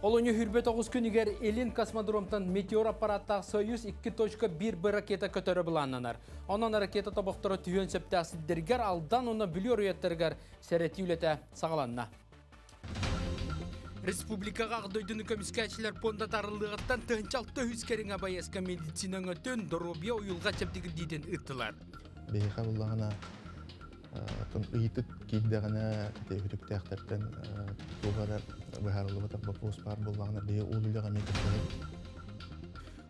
Олунньу 29 күнүгэр Илин космодромтан Метеор аппараттаах Союз 2.1 Б ракета көтөрө былааннанар. Онон ракета тобохторо түһүөн сөптөөх сирдэригэр Алдан уонна Бүлүү оройуоттарыгар сэрэтии үлэтэ саҕаланна. Республикаҕа Аҕа дойдуну көмүскээччилэр пуонда тарыллыаҕыттан 1600 кэриҥэ байыаска медицина өҥөтүн, доруобуйа уйулҕа чэбдигирдиитин ыыттылар. Биһиэхэ буллаҕына Оттон ыйытык киирдэҕинэ үтүктээхтэртэн туох эрэ быһаарыллыбатах боппуруос баар буоллаҕына биһи ол үлэҕэ эмиэ кыттыһабыт.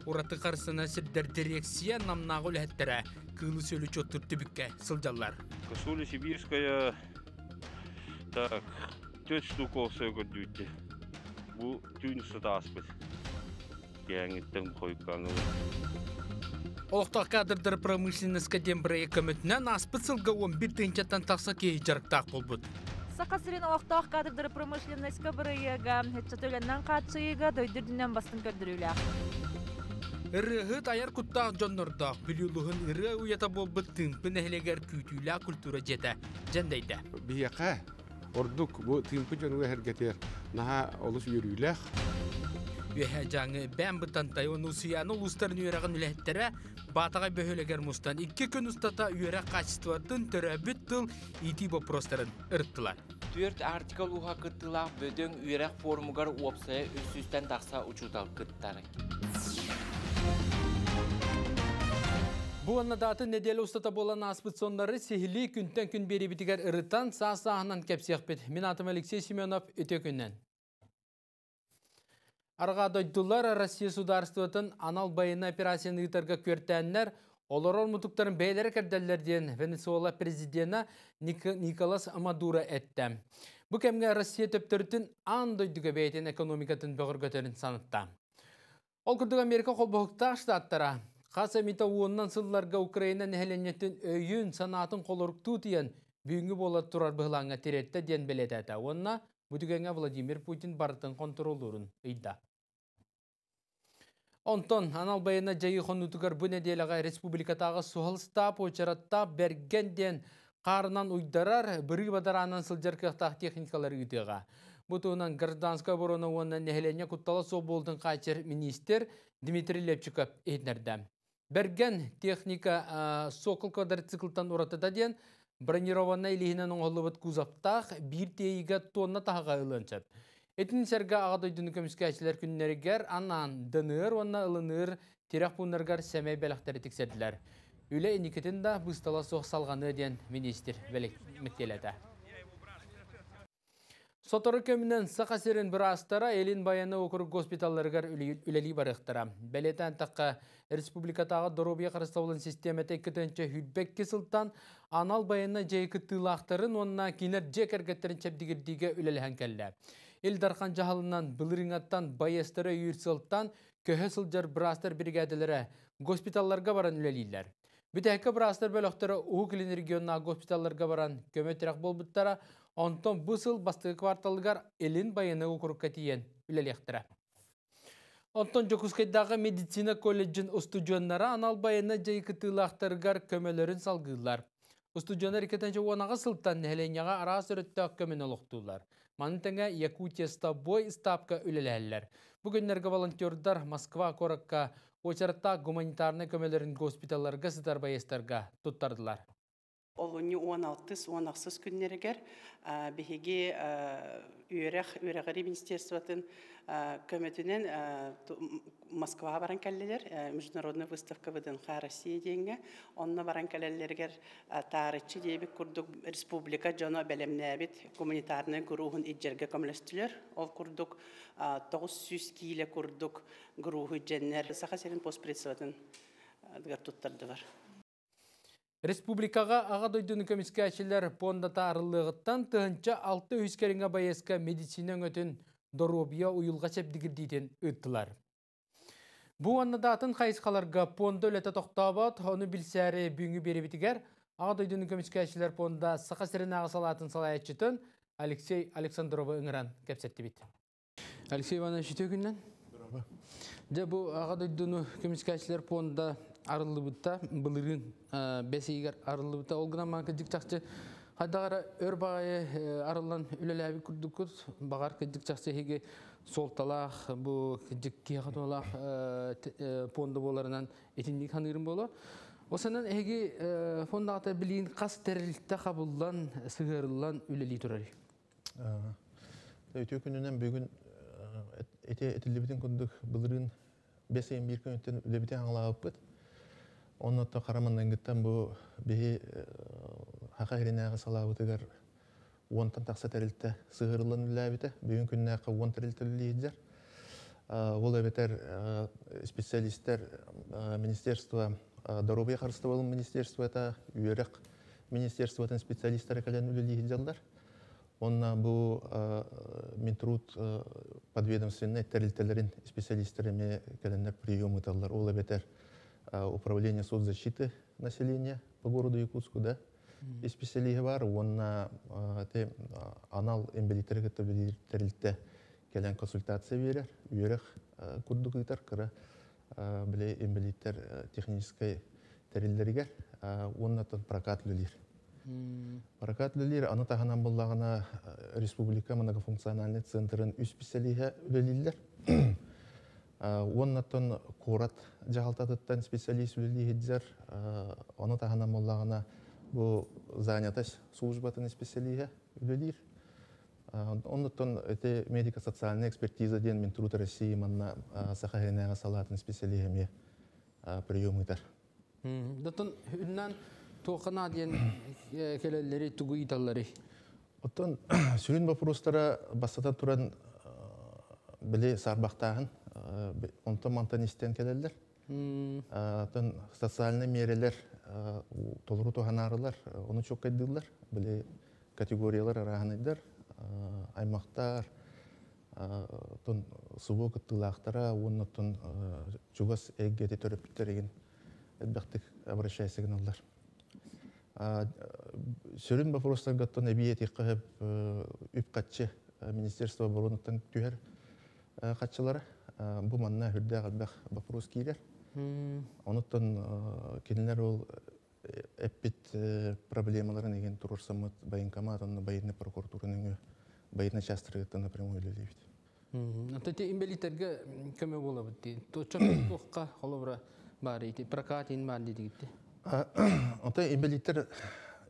Ураты харысына сирдэр дириэксийэ намнааҕы үлэһиттэрэ кыылы-сүөлү чуоттуур түбүккэ сылдьаллар. Косуля Сибирская, так, төрт штука олсой көрдүүттэ. Бу түүн устата ааспыт. Кээҥиттэн хойуккаҥы. Олохтоох кадрдар промышленноска диэн бырайыак көмөтүнэн ааспыт сылга 11 тыһыынчаттан тахса киһи дьарыктаах буолбут. Саха сирин олохтоох кадрдары промышленноска бырайыага ыччаты үлэннэн хааччыйыыга дойду үрдүнэн бастыҥ көрдөрүүлээх. Ырыаһыт айар куттаах дьоннордоох Бүлүү улууһун ырыа уйата буолбут Тыымпы нэһилиэгэр күүтүүлээх культура дьиэтэ дьэндэйдэ. Биһиэхэ ордук бу Тыымпы дьонугар эһэргэтигэр наһаа олус үөрүүлээх. Үөһээ Дьааҥы Бээн Бытантай уонна Усуйаана улуустарын үөрэҕин үлэһиттэрэ Баатаҕай бөһүөлэгэр мустан 2 күн устата үөрэх хаачыстыбатын, төрөөбүт тыл, иитии боппуруостарын ырыттылар. Түөрт Арктика улууһа кыттыылаах бөдөҥ үөрэх форумугар уопсайа 300-тэн тахса учуутал кыттар. Бу уонна даатын нэдиэлэ устата буолан ааспыт соннары сиһилии күнтэн күн биэрибитигэр ырытан, саас-сааһынан кэпсиэхпит. Мин аатым Алексей Семенов, үтүө күннэн. Арҕаа дойдулар Россия судаарыстыбатын анал байыаннай операцияны ыытарга күөртээннэр, олорор мутуктарын бэйэлэрэ кэрдэллэр диэн Венесуэла президенэ Николас Мадуро эттэ. Бу кэмҥэ Россия төптөрүтүн аан дойдуга бэйэтин экономикатын бөҕөргөтөрүн санатта. Ол курдук Америка холбоһуктаах штаттара хас эмитэ уонунан сылларга Украина нэһилиэнньэтин өйүн, санаатын холоруктуу тиийэн бүгүҥҥү буола турар быһылааҥҥа тириэртэ диэн бэлиэтээтэ уонна бу түгэҥҥэ Владимир Путин барытын хонтуруоллуурун ыйда. Онтон анал байыаннай дьайыы хонуутугар бу нэдиэлэҕэ республикатааҕы суһал штаб уочараттаах Бэргэн диэн хаарынан уйдарар, бырыы бадараанан сылдьар кыахтаах техникалары ыытыаҕа. Бу туһунан гражданскай оборона уонна нэһилиэнньэ куттала суох буолуутун хааччар миниистир Дмитрий Лепчиков иһитиннэрдэ. Бэргэн техника Сокол квадроциклтан уратыта диэн бронированнай илиһинэн оҥоһуллубут кузовтаах биир тиэйиигэ тонна таһаҕа ылыан сөп. Итини сэргэ Аҕа дойдуну көмүскээччилэр күннэригэр анаан дыныыр уонна ылыныыр тирэх пууннарыгар сэмэй бэлэхтэри тиксэрдилэр. Үлэ инникитин да быыстала суох салҕаныа диэн миниистир мэктиэлээтэ. Сотору кэминэн Саха сирин быраастара Илин Баяны округ госпиталларыгар үлэлии барыахтара. Бэлиэтээн тахха республикатааҕы доруобуйа харыстабылын систиэмэтэ 2 сылтан анал байыаннай дьайыы кыттыылаахтарын уонна кинилэр дьиэ кэргэттэрин чэбдигирдиигэ үлэлэһэн кэллэ. Ил Дархан дьаһалынан былырыыҥаттан байыастары өйүүр сылтан көһө сылдьар быраастар биригээдэлэрэ госпиталларга баран үлэлииллэр. Бүтэһиккэ быраастар бөлөхтөрө Уһук Илин регионнааҕы госпиталларга баран көмө-тирэх буолбуттара, онтон бу сыл бастакы кварталыгар Илин байыаннай уокурукка тиийэн үлэлиэхтэрэ. Онтон Дьокуускайдааҕы медицина колледжын устудьуоннара анал байыаннай дьайыы кыттыылаахтарыгар көмөлөрүн салгыыллар. Устудьуоннар 2018 сылтан нэһилиэнньэҕэ араас өрүттээх көмөнү олохтууллар. Маны тэҥэ Якутия с тобой ыстаапка үлэлэһэллэр. Бу күннэргэ волонтердар Москва куоракка уочараттаах гуманитарнай көмөлөрүн госпиталларга сытар байыастарга туттардылар. Олунньу 16-ыс, 18 күннэригэр биһиги үөрэх, үөрэҕирии министерствотын көмөтүнэн Москваҕа баран кэллилэр. Международная выставка ВДНХ Россия диэҥҥэ. Онно баран кэлэллэригэр таарыччы диэбит курдук республика дьоно бэлэмнээбит гуманитарнай груһун илдьэргэ көмөлөстүлэр. Ол курдук 900 киилэ курдук груһу илдьэннэр Саха сирин постпредствотын туттардылар. Республикаҕа Аҕа дойдуну көмүскээччилэр пуондата арыллыаҕыттан 1600 кэриҥэ байыаска медицина өҥөтүн доруобуйа уйулҕа чэбдигирдиитин ыыттылар. Бу уонна да атын хайысхаларга пуонда үлэтэ тохтообот, ону билсээри бүгүҥҥү биэрэбитигэр Аҕа дойдуну көмүскээччилэр пуонда Саха сиринээҕи салаатын салайааччытын Алексей Александровы ыҥыран кэпсэттибит. Алексей Иванович, үтүө күннэн. Дьэ бу Аҕа дойдуну көмүскээччилэр пуонда арыллыбыта, былырыын бэс ыйыгар арыллыбыта. Ол гынан кырдьык чахчы хайдах эрэ өр баҕайы арыллан үлэлээбит курдуккут. Баҕар кырдьык чахчы эһиги Суолталаах бу киһиэхэ туһалаах пуонда буоларынан итинник саныырым буолуо. Осанан эһиги фондаҕыта билигин хас тэрилтэ хабыллан, сыһыарыллан үлэлии турарый? Үтүө күнүнэн. Бүгүн эти этиллибитин курдук былырыын 5 ыйын 1 күнүттэн үлэбитин хаҥалаабыппыт. Оннотто хараманнангыттан бу биһи хаха хиринээҕи салаабытыгар 10-тан тахса тэрилтэ сыһыарыллан үлэлээбитэ. Бүгүн күннээххэ 10 тэрилтэ үлэлиир. Ол эбэтэр специалисттэр министерство, Доруобуйа харыстабылын министерствота, үөрэх министерствотын специалисттара кэлэн үлэлиир. Онна бу Минтруд подведомственный тэрилтэлэрин специалисттары эмиэ кэлэннэр прием ыыталлар. Ол эбэтэр управление соцзащиты населения по городу Якутску, да, специалиһи бар, уонна те анал инвалидтары кытта үлэлиир тэрилтэ кэлэн консультация берер, үөрэх курдук ыытар кыра биле инвалидтер техническай тэриллэригэр, уонна прокат үлэлиир. Прокат үлэлиир, аны таһынан буллаҕына республика многофункциональный центрын үс специалиһэ үлэлииллэр. Уоннаттан куорат дьаһалтатыттан специалист үлэлииһиддэр, оны таһынан буллаҕына бу занятость службатын специалиһэ үлэлиир. Оннуттан эти медико-социальная экспертиза диэн Минтруд России манна Саха сиринээҕи салаатын специалиһэ эмиэ прием ыытар. Дотон үннан туохана диэн келелleri тугу ыйталлары? Оттон сүрүн вопростара бастатан туран били саарбахтааһын, онтон мантан истэн келеллер. Оттон социальный мерелер толору туһанаарылар, ону чоккайдыыллар. Били категориялар арааһынайдар, аймактар, тон субу кыттыылаахтара, уоннаттан чугас эйгети төрөппүттэригин элбэхтик обращайся гыналлар. Сүрүн вопростаргаттан эбии этиэххэ үп хаччы Министерство оборонуттан түһэр хаччылара. Бу манна хүрдээх элбэх вопрос киирэр. Онуттан кинилэр ол эппит проблемаларын еген турурсаммыт военкомат, онно военный прокуратураны, военный частырыгыттан напрямую үлэлиибит. Ата те инвалидтерге көмө болобут ди. Точо туохка холобура бар ити прокат ин бар дидигитти. Ата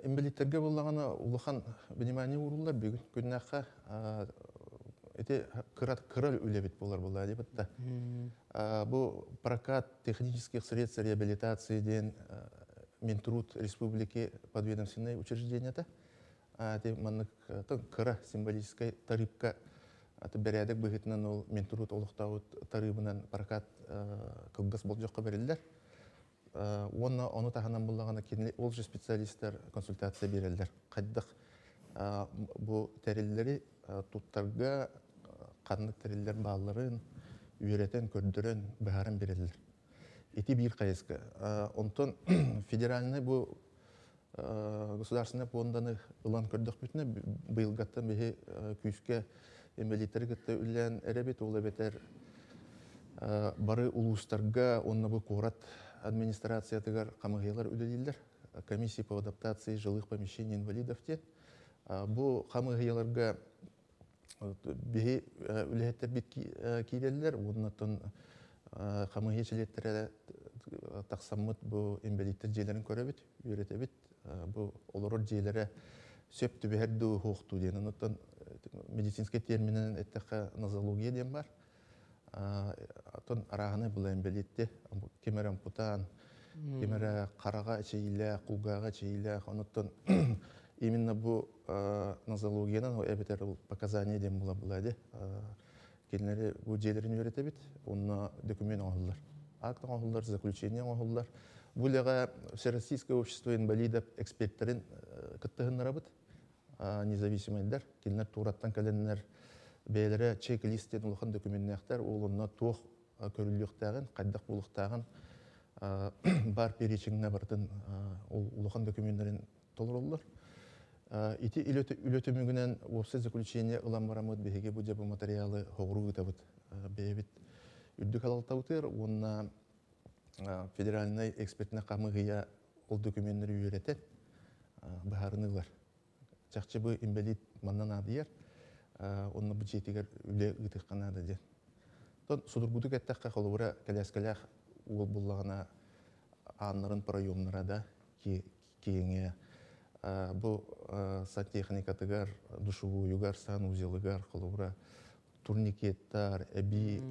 инвалидтерге буллагана улахан внимание урулар бүгүн күннәххә эти кырат кырал үлебит болар була дип. Бу прокат технических средств реабилитации диэн Минтруд республики подведомственное учреждение та маннык кыра символическай тарыпка аты бэрээдэк быһыытынан ол Минтруд олохтообут тарыыбынан прокат кылгас болдьоххо бериллэр. Уонна ону таһынан буллаҕына кинили ол же специалисттар консультация береллер. Хайдах бу тэриллэри туттарга, ханнык тэриллэр баалларын үөрэтэн, көрдөрөн, быһааран береллер. Ити биир хайыска. Онтон федеральный бу государственный фонданы ылан көрдөхпүтүнэ, быйылгаттан биһи күүскэ инвалидтары кытта үллээн эрэбит, ол эбэтэр бары улуустарга онно бу куорат администрациятыгар хамыһыялар үлэлииллэр. Комиссия по адаптации жилых помещений инвалидов диэн. Бу хамыһыяларга биһи үлэһиттэрбит киирэллэр, уоннаттан хамыһыйа чилиэттерэ тахсаммыт бу инвалидтер дьиэлэрин көрөбүт, үөрэтэбит. Бу олорор дьиэлэрэ сөп түбэһэр дуу, хуохтуу диэн. Онуттан медицинский термининэн эттэххэ, нозология диэн бар. Атын арааһынай була инвалидти, ким эрэ ампутант, ким эрэ хараҕа эчэйиилээх, кулгааҕа эчэйиилээх. Онуттан именно бу нозологиянан эбэтэр показания диэн була була ди. Кинилэри бу дьиэлэрин үөрэтэбит, онно документ оҥоһуллар. Акт оҥоһуллар, заключение оҥоһуллар. Бу үлэҕэ Всероссийское общество инвалидов эксперттерин кыттыһыннарабыт, независимыйдар. Кинилэр туураттан кэлэннэр бэйэлэрэ чек-лист диэн улахан документнээхтэр, ол онно туох көрүллүөхтээҕин, хайдах буолуохтааҕын бар перечиҥҥэ барытын ол улахан документтарын толороллор. Ити үлэ түмүгүнэн уопсай заключение ылан бараммыт биһиги бу дьабы материалы хоҕуруу ыытабыт. Бэйэбит үрдүк алалтабытыр уонна федеральный экспертнэ хамыһыйа ол документтары үөрэтэн быһаарыныылар. Чахчы бу инвалид манна наадыйар. Онно бу дьиэтигэр үлэ ыытыахха наада диэн. Тон судургутук эттэххэ, холобура, кэлээскэлээх уол буллаҕына ааннарын проемнара да киэҥэ. Бу сантехникатыгар, душевойугар, санузелыгар, холобура, турникеттар, эбии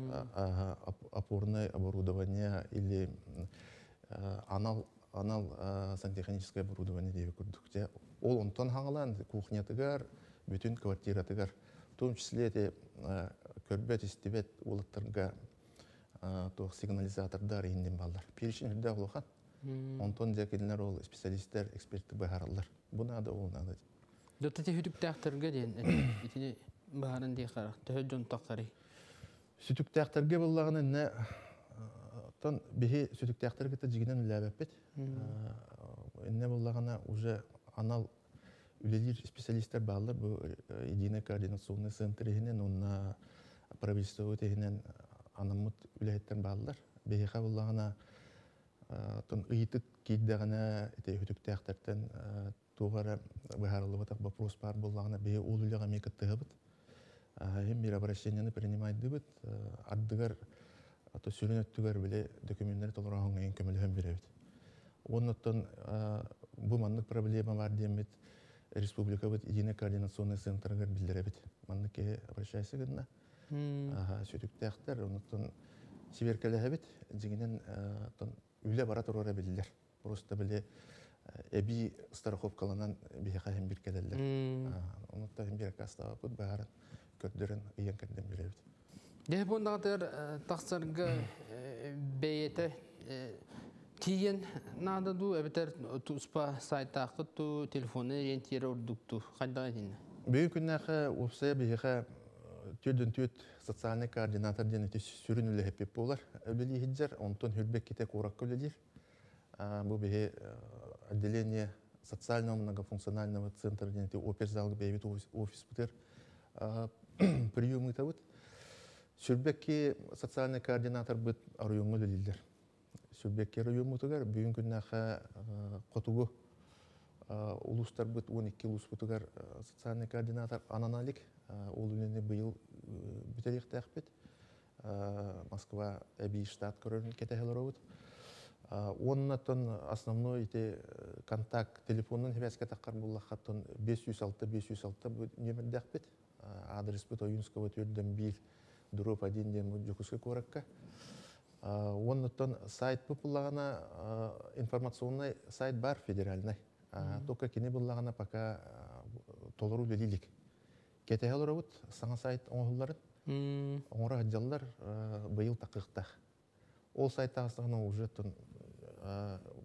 опорное оборудование или анал анал сантехническое оборудование диэби курдук. Дьэ, ол онтон хаҥалаан кухнятыгар, бүтүн квартиратыгар, в том числе эти көрбөт, истибэт уолаттарга туох сигнализатордар иһиннин баллар. Перечень үрдээх улахан. Онтон дьэ кинилэр ол специалисттэр, эксперттэр быһаараллар. Бу наада, ол наада. Дота сүтүктээхтэргэ диэн итини баһарын дии харах төһө дьон тахсарый? Сүтүктээхтэргэ буллаҕына инне тон биһи сүтүктээхтэргэ кытта дьигинэн үлээбэппит. Инне буллаҕына уже анал үлэлиир специалисттэр бааллар. Бу единый координационный центр иһинэн уонна правительство иһинэн анаммыт үлэһиттэр бааллар. Биһиэхэ буллаҕына тон ыйытык киирдэҕинэ ити сүтүктээхтэртэн туох эрэ быһаарыллыбатах вопрос баар буоллаҕына биһи ол үлэҕэ эмиэ кыттыһабыт. Иһин биир обращениены принимайдыбыт. Ардыгар то сүрүн өттүгэр били документтары толороһуҥҥа көмөлөһөн биэрэбит. Оннуттан бу маннык проблема бар диэммит республикабыт единый координационный центрыгар биллэрэбит. Маннык киһи обращайся гынна. Сүтүктээхтэр, оннуттан сибиэркэлэһэбит. Дьиҥинэн үлэ бара турара биллэр. Просто били эбии страховкаланан биһиэхэ иһин бир кэлэллэр. Онуттан иһин бир аккаастаабыппыт баарын көрдөрөн ыйан кэрдэн бирэбит. Дьэ буондаҕытыгар тахсарга бэйэтэ тиийэн наада дуу, эбэтэр туспа сайтааххыт дуу, телефону ориентира ордук дуу, хайдах итиннэ? Бүгүн күннээхэ уопсайа биһиэхэ түөрдүн түөрт социальный координатор диэн ити сүрүн үлэһиппит буолар. Үлэлии сылдьар, онтон хүрбэкките куоракка үлэлиир. Бу биһи отделение социального многофункционального центра диэн ити оперзалга бэйэбит офиспытыгар прием ыытабыт. Сүрбэкки социальный координаторбыт оройуоҥҥа үлэлииллэр. Сүрбэкки оройуоммутугар бүгүн күннээхэ хотугу улуустарбыт 12 улууспутугар социальный координатор ананалик. Ол үлэни быйыл бүтэриэхтээхпит. Москва эбии штат көрөрүн кэтэһэл оробут. Уоннаттан основной ити контакт телефонун хибэскэ таххар буллаххаттан 506 506 нөмердээхпит. Адреспыт Ойунского төрдөн 1 дробь 1 диэн Дьокуускай куоракка. Уоннаттан сайт буллаҕына информационный сайт бар федеральный. Только кини буллаҕына пока толору үлэлиилик. Кэтэһэл оробут саҥа сайт оҥоһулларын. Оҥоро сылдьаллар быйыл такыахтаах. Ол сайт тахсаҕына уже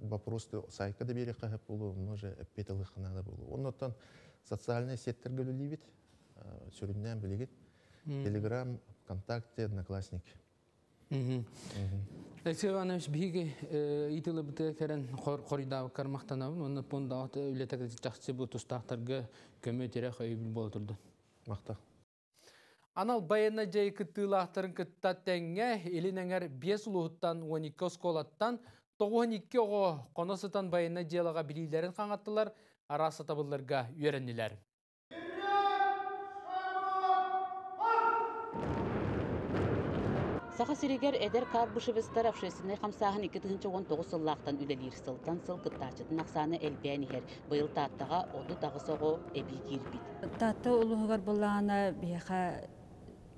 вопрос сайтка да биэриэххэ сөп буолуо, онно уже эппиэт ылыахха наада буолуо. Оннуттан социальный сеттерге үлэлиибит. Сүрүннээн билигит. Телеграм, ВКонтакте, Одноклассники. Алексей Иванович, биһиги ыйтылыбыты кэрэн хоруйдаабыккар махтанабын. Онно пундаҕыт үлэтэ чахчы бу тустаахтарга көмө тирэх өйөбүл буола турдун. Махтал. Анал байыаннай дьайыы кыттыылаахтарын кытта тэҥҥэ Илин Эҥэр 5 улууһуттан 12 оскуолаттан 92 оҕо хоно сытан байыаннай дьыалаҕа билиилэрин хаҥаттылар, араас сатабылларга үөрэннилэр. Саха сиригэр эдэр карбышевецтар общественнай хамсааһын 2019 сыллаахтан үлэлиир. Сылтан сыл кыттааччытын ахсаана элбээн иһэр. Быйыл Тааттаҕа 38 оҕо эбии киирбит. Таатта улууһугар буллаҕына биһиэхэ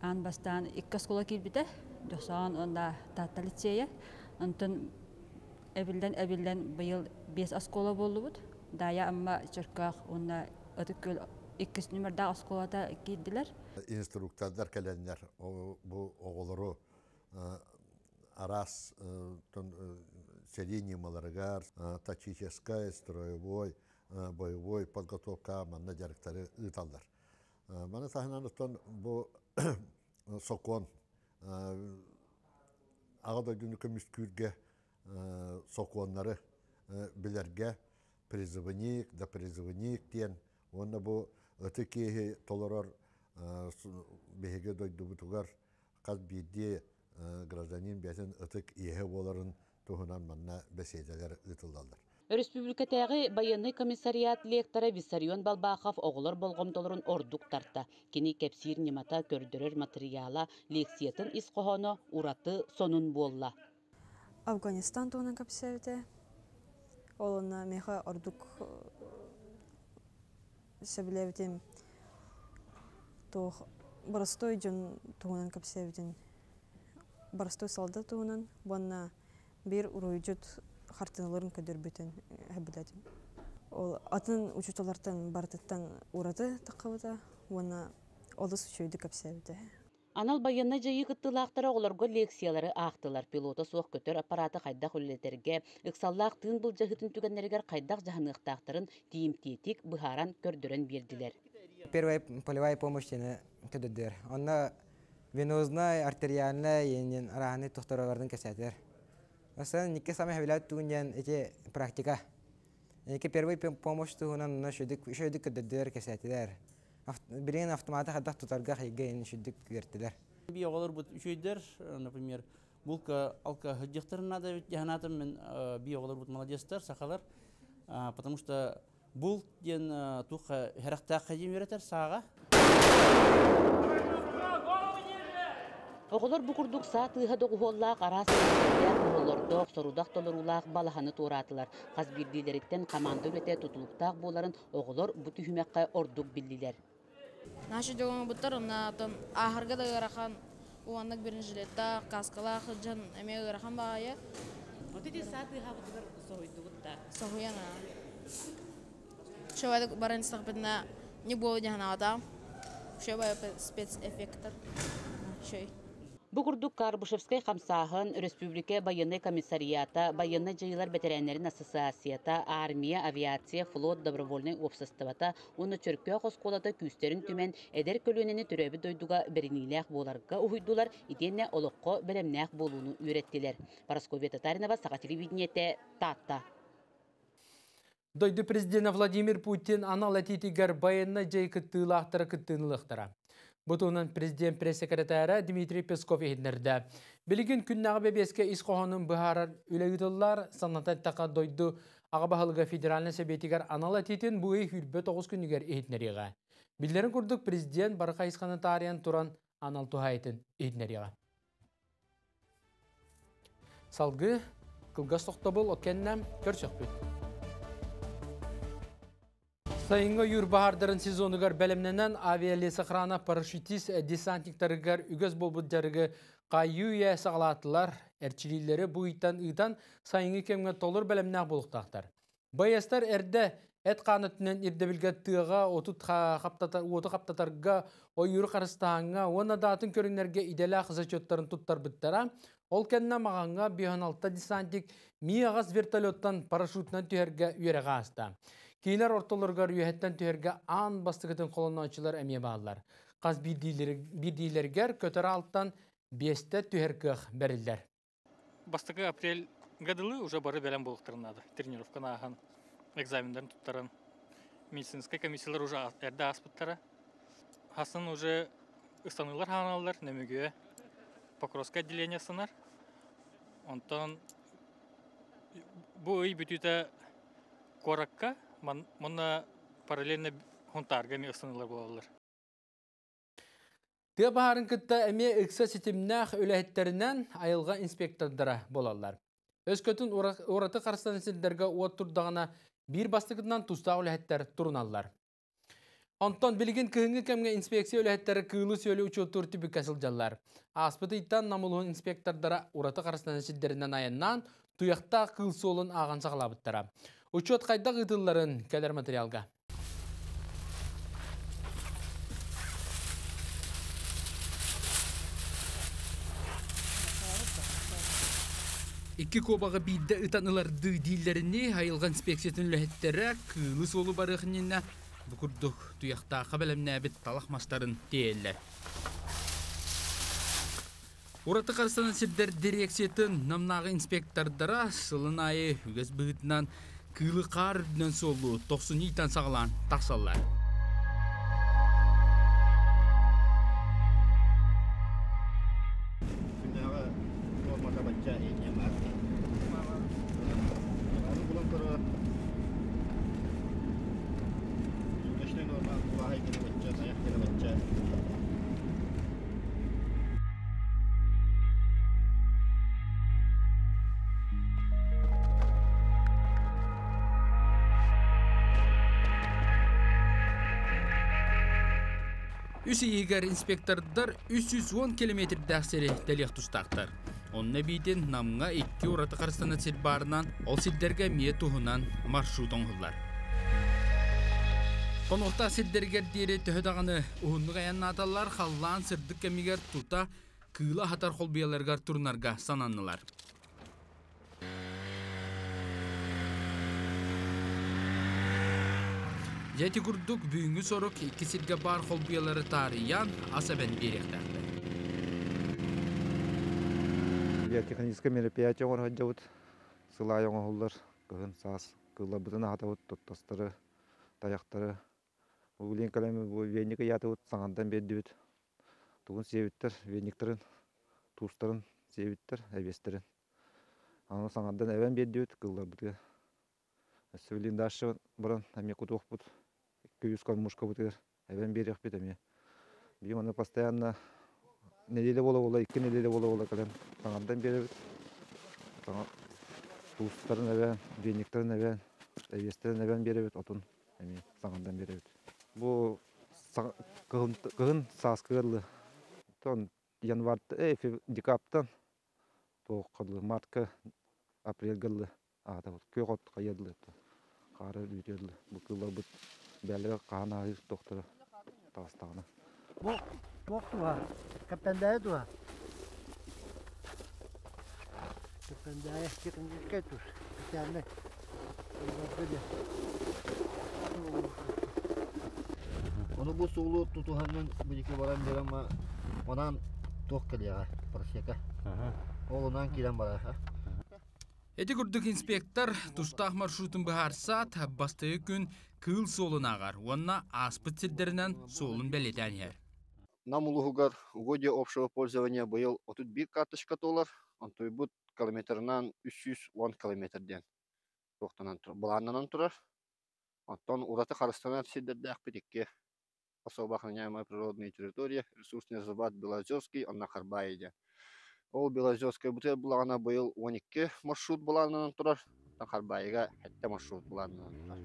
аан бастаан икки оскуола киирбитэ. Дьохсоон уонна Таатта лицейэ. Онтон эбиллэн-эбиллэн быйыл 5 оскуола буоллубут. Даайа Амма, Чөркөөх уонна Ытык Күөл иккис нүмердээх оскуолата киирдилэр. Инструктордар кэлэннэр бу оҕолору араас сэрии ньымаларыгар тактическай, строевой, боевой подготовка манна дьарыктары ыыталлар. Маны таһынан оттон бу сокуон Аҕа дойдуну көмүскүүргэ сокуоннары билэргэ призывник да призывник диэн уонна бу ытык киһи толорор биһиги дойдубутугар хас биирдии гражданин бэйэтин ытык иэһэ буоларын туһунан манна бэсиэдэлэр ыытыллаллар. Өрөспүүбүлүкэтээҕи байыаннай комиссариат лектора Виссарион Балбахов оҕолор болҕомтолорун ордук тарта. Кини кэпсиир ньымата, көрдөрөр матырыйаала, лекциятын ис хоһооно ураты сонун буолла. Афганистан туһунан кэпсээбитэ. Ол онно миэхэ ордук сөбүлээбитим туох боростуой дьон туһунан кэпсээбитин, боростуой солдат туһунан уонна биир уруһуйдьут хартыыналарын көрдөрбүтүн сөбүлээтим. Ол атын учууталлартан барытыттан ураты таххыбыта уонна олус үчүгэйдик кэпсээбитэ. Анал байыаннай дьайыы кыттыылаахтара оҕолорго лекциялары аахтылар. Пилота суох көтөр аппараты хайдах үлэлэтэргэ, ыксаллаах тыын былдьаһыытын түгэннэригэр хайдах дьаһаныахтаахтарын тиийимтиэтик быһааран көрдөрөн биэрдилэр. Первая полевая помощь диэни көдөрдөр. Онно венознай, артериальнай иэнин арааны тохторолорун кэсээтилэр. Осон икки самый хэвлят туун диэн эти практика. Ики первый помощь туһунан онно шөдүк шөдүк көдөрдөр кэсээтилэр. Билигин автоматы хайдах тутарга хайга ин шүдүк күөртилэр. Би оҕолор бут үчүйдер, например, булка алка хыджыктарын надо ведь жаханатым мен би оҕолор бут молодецтар, сахалар, потому что бул диэн тух хэрахтаах хадим үөрэтэр сааҕа. Оҕолор бу курдук саа тыаһа доҕуһуоллаах араас көрүҥнэрдээх оһоллордоох, сорудах толоруулаах балаһаны туораатылар. Хас биирдиилэриттэн хамаанда үлэтэ тутулуктаах буоларын оҕолор бу түһүмэххэ ордук биллилэр. Наша дьоҕуҥ оннатон ааһарга да ыарахан, уоннак бронежилеттаах, каскалаах дьон эмиэ ыарахан баҕайы. Вот эти саа тыаһаабытыгар соһуйдугут да? Соһуйан аа. Шөбөдүк баран истэхпитинэ не буолу дьаһанаата. Шөбө спецэффекттар. Шөй. Бу курдук Карбышевскай хамсааһын, Өрөспүүбүлүкэ байыаннай комиссариата, байыаннай дьайыылар бэтэрээннэрин ассоциацията, армия, авиация, флот добровольнай уопсастыбата уонна Чөркөөх оскуолата күүстэрин түмэн эдэр көлүөнэни төрөөбүт дойдуга бэриниилээх буоларга уһуйдулар, итиэннэ олоххо бэлэмнээх буолууну үөрэттилэр. Парасковья Татаринова, Саха телевидениетэ, Таатта. Дойду президенэ Владимир Путин анал этиитигэр байыаннай дьайыы кыттыылаахтара кыттыыны ылыахтара. Бу туһунан президент пресс-секретара Дмитрий Песков иһитиннэрдэ. Билигин күннээҕи бэбиэскэ ис хоһоонун быһаарар үлэ ыытыллар, санатан эттэххэ дойду аҕа баһылыга федеральнай сэбиэтигэр анал этиитин бу ый 29 күнүгэр иһитиннэриэҕэ. Биллэрин курдук, президент бары хайысханы таарыйан туран анал туһаайытын иһитиннэриэҕэ. Салгыы кылгас тохтобул ол кэннэ көрсөхпүт. Сайыҥҥы ойуур баһаардарын сезонугар бэлэмнэнэн авиалесохрана парашютист десантниктарыгар үгэс буолбут дьарыгы хайыы-үйэ саҕалаатылар. Эрчилиилэри бу ыйтан ыытан сайыҥҥы кэмҥэ толору бэлэмнээх буолуохтаахтар. Байыастар эрдэ эт-хаан өттүнэн ирдэбилгэ тыаҕа уоту хаптатарга, ойууру харыстааһыҥҥа уонна да атын көрүҥнэргэ идэлээх зачеттарын туттарбыттара. Ол кэннэ Маҕаҥҥа 56 десантник Ми-8 вертолеттан парашютунан түһэргэ үөрэҕи ааста. Кинилэр ортолоругар үөһэттэн түһэргэ аан бастакытын холонооччулар эмиэ бааллар. Хас биирдиилэригэр көтөр аалтан биэстэ түһэр кыах бэриллэр. Бастакы апрель дылы уже бары бэлэм буолуохтарын наада. Тренировканы ааһан, экзамендарын туттаран, медицинскай комиссиялар уже эрдэ ааспыттара. Хасын уже ыстаныылар хааналлар, Нөмүгүө Покровское отделение ыстанар. Онтон бу ый бүтүүтэ куоракка, манна параллельно Хунтаарга эмиэ ыстаныылар буолаллар. Тыа баһаарын кытта эмиэ ыкса ситимнээх үлэһиттэринэн айылҕа инспектордара буолаллар. Өскөтүн ураты харыстанар сирдэргэ уот турдаҕына биир бастакытынан тустаах үлэһиттэр туруналлар. Онтон билигин кыһыҥҥы кэмҥэ инспекция үлэһиттэрэ кыылы-сүөлү учуоттуур түбүккэ сылдьаллар. Ааспыт ыйтан Нам улууһун инспектордара ураты харыстанар сирдэринэн айаннаан, туйахтаах кыыл суолун ааҕан саҕалаабыттара. Учуот хайдах ыытылларын кэлэр материалга. Икки куобаҕы биирдэ ытан ылардыы дииллэринии, айылҕа инспекциятын үлэһиттэрэ кыылы суолу барыах иннинэ бу курдук туйахтаахха бэлэмнээбит талах мастарын тиэйэллэр. Ураты харыстанар сирдэр дирекциятын Намнааҕы инспектордара сылын аайы үгэс быһыытынан кыылы хаар үрдүнэн суоллуу тохсунньу ыйтан саҕалаан тахсаллар. Күннээҕи нуормата бачча инньэ баар. Аны булан көрө Үс ыйыгар инспектордар 310 километрдээх сири тэлиэх тустаахтар. Онно эбиитин Намҥа икки ураты харыстанар сир баарынан, ол сирдэргэ эмиэ туһунан маршрут оҥоһуллар. Хонуохтаах сирдэригэр диэри төһө даҕаны уһуннук айаннааталлар, халлаан сырдык кэмигэр тута кыыла аһатар холбуйаларыгар турунарга сананнылар. Дьэ ити курдук бүгүҥҥү сорук икки сиргэ баар холбуйалары таарыйан ас эбэн биэриэхтээхтэр. Техническое мероприятие оҥоро сылдьабыт. Сыл аайы оҥоһуллар. Кыһын, саас кыылларбытын аһатабыт, туттастары, тайахтары. Бу билигин кэлэн бу веник ыйаатыбыт, саҥардан биэрдибит. Тугун сиэбиттэр, вениктарын, туустарын сиэбиттэр, эбиэстэрин. Аны саҥардан эбэн биэрдибит кыылларбытыгар. Өссө билигин дальше баран эмиэ кутуохпут. 200 кормушкабытыгар эбэн биэриэхпит эмиэ. Биһиги манна постоянно нэдиэлэ буола-буола, икки нэдиэлэ буола-буола кэлэн саҥардан биэрэбит. Саҥа туустарын эбэн, вениктарын эбэн, эбиэстэрин эбэн биэрэбит, отун эмиэ саҥардан биэрэбит. Бу кыһын, кыһын сааскыга дылы. Оттон январь, декабтан туохха дылы, мартка, апрельга дылы аатабыт. Күөх от хайа дылы хаара үүтүө дылы. Бу кыылларбыт бээлэрэ хаһан аһыыр тохторо таҕыстаҕына. Бу туох туһа? Кэппэндээйи туһа. Кэппэндээйи техническэй тус. Специальный. Ону бу суолу тутуһаннын билики баран биэрэн онан туох кэлиэҕэ просека. Ол онон киирэн барар. Ити курдук инспектор тустаах маршрутун быһаарсаат, бастакы күн кыыл суолун ааҕар уонна ааспыт сирдэринэн суолун бэлиэтээн иһэр. Нам улууһугар угодья общего пользования быйыл 31 карточка туолар, онтуйбут километрынан 310 километр диэн туохтанан былааннанан турар. Оттон ураты харыстанар сирдэрдээхпит икки особо охраняемая природная территория, ресурсный резерват Белозерский, онно Харбаайы диэн. Ол Белозерскай бутыйар булаҕына быйыл 12 маршрут былааннанан турар, оттон Харбаайыга 7 маршрут былааннанан турар.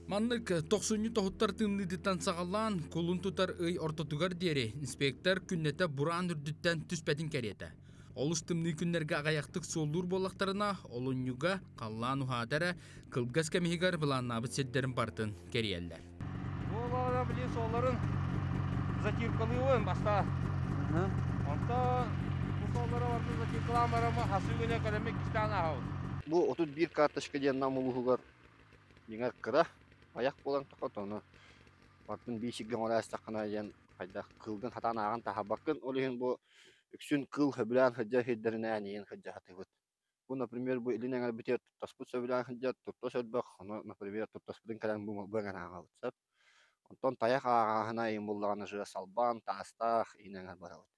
Маннык тохсунньу тоһуттар тымныытыттан саҕалаан кулун тутар ый ортотугар диэри инспектор күннэтэ бураан үрдүттэн түспэтин кэриэтэ. Олус тымныы күннэргэ аҕыйахтык суоллуур буоллахтарына, олунньуга халлаан уһаата эрэ, кылгас кэм иһигэр былааннаабыт сирдэрин барытын кэрийэллэр. Буолаҕына били суолларын затиркалыыбын бастаан. Онтон бу суоллары барытын затиркалаан бараммын хасыы күнэ кэлэммит иккистээн ааһабын. Бу 31 карточка диэн Нам улууһугар дьиҥэр кыра айах буолан тохотону бартын биир сиргэ оҥоро астаххына диэн хайдах кыылгын хатаан ааҕан таһаарбаккын. Ол иһин бу үксүн кыыл сөбүлээн сылдьар сирдэринээн иһин сылдьа сатыыбыт. Бу, например, бу илин эҥэрбитигэр туттаспыт сөбүлээн сылдьар, туртас элбэх, ону, например, туртаспытын кэлэн бу бу эҥэр ааҕабыт сөп. Онтон тайах ааҕааһына иһин буллаҕына же салбаан, таастаах иһин эҥэр барабыт.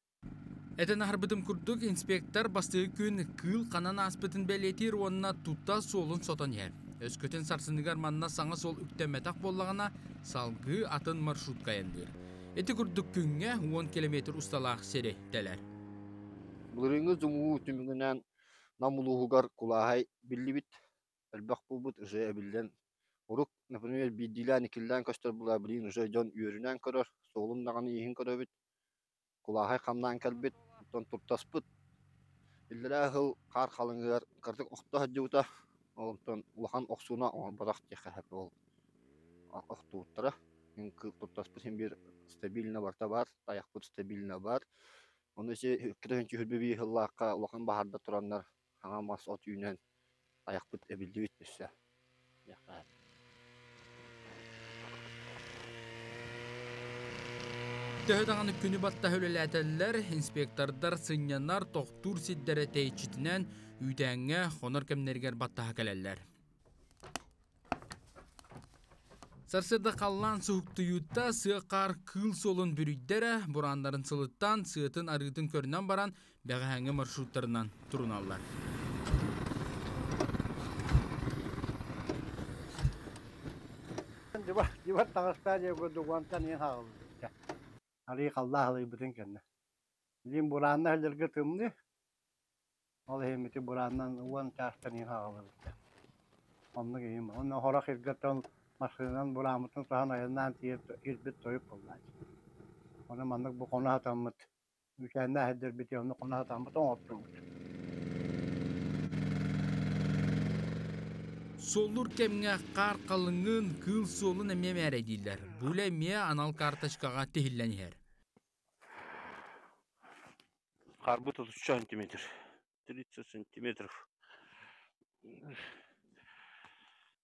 Этэн аһарбытым курдук, инспектор бастакы күн кыыл ханан ааспытын бэлиэтиир уонна тута суолун сотон иһэр. Өскөтүн сарсыныгар манна саҥа суол үктэммэтэх буоллаҕына, салгыы атын маршрутка айанныыр. Ити курдук күҥҥэ 10 километр усталаах сири тэлэр. Былырыыҥҥы дьумуу түмүгүнэн Нам улууһугар кулааһай биллибит, элбэх буолбут уже эбиллэн урук, например, биирдиилээн-иккилээн көстөр буолаа билигин уже дьон үөрүнэн көрөр, суолун даҕаны иһин көрөбүт. Кулааһай хамнаан кэлбит, оттон туртаспыт. Иллэрээ сыл хаар халыҥыгар кыратык охто сылдьыбыта. Ол онтон улахан охсууна оҥорботох диэххэ сөп ол охтубуттара. Мин туртаспыт син биир стабильно барыта баар, тайахпыт стабильно баар. Ону ити 221 сыллаахха улахан баһаардар тураннар хаҥа мас от үүнэн тайахпыт эбиллибит өссө диэххэ сөп. Төһө даҕаны күнү баттаһа үлэлээтэллэр, инспектордар сынньанар, тохтуур сирдэрэ тэйиччитинэн үүтээҥҥэ хонор кэмнэригэр баттаһа кэлэллэр. Сарсыарда халлаан суһуктуйуута сыа-хаар кыыл суолун бүрүйдэ эрэ, бурааннарын сылыттан, сыатын-арыытын көрүнэн баран, бэҕэһээҥҥи маршруттарынан туруналлар. Дьыбар таҕыстаа диэ курдук уонтан иһин хаалбыт. Арыы халлаа халыйбытын кэннэ. Билигин бураанна сылдьарга тымныы. Ол иһин ити бураанынан уон чаастан иһин хаалыбыт. Оннук иһин. Онно хорох иргэттэн массыынанан бурааммытын таһан айаннаан тиийэн ирбит тойук буоллааччы. Ону маннык бу хоно сатаммыт үүтээннээх сирдэрбит онно хоно сатаммыт оҥортубут. Суоллуур кэмҥэ хаар халыҥын, кыыл суолун эмиэ мээрэйдииллэр. Бу үлэ эмиэ анал карточкаҕа тиһиллэн иһэр. Харбыт 30 сантиметр, 30 сантиметров.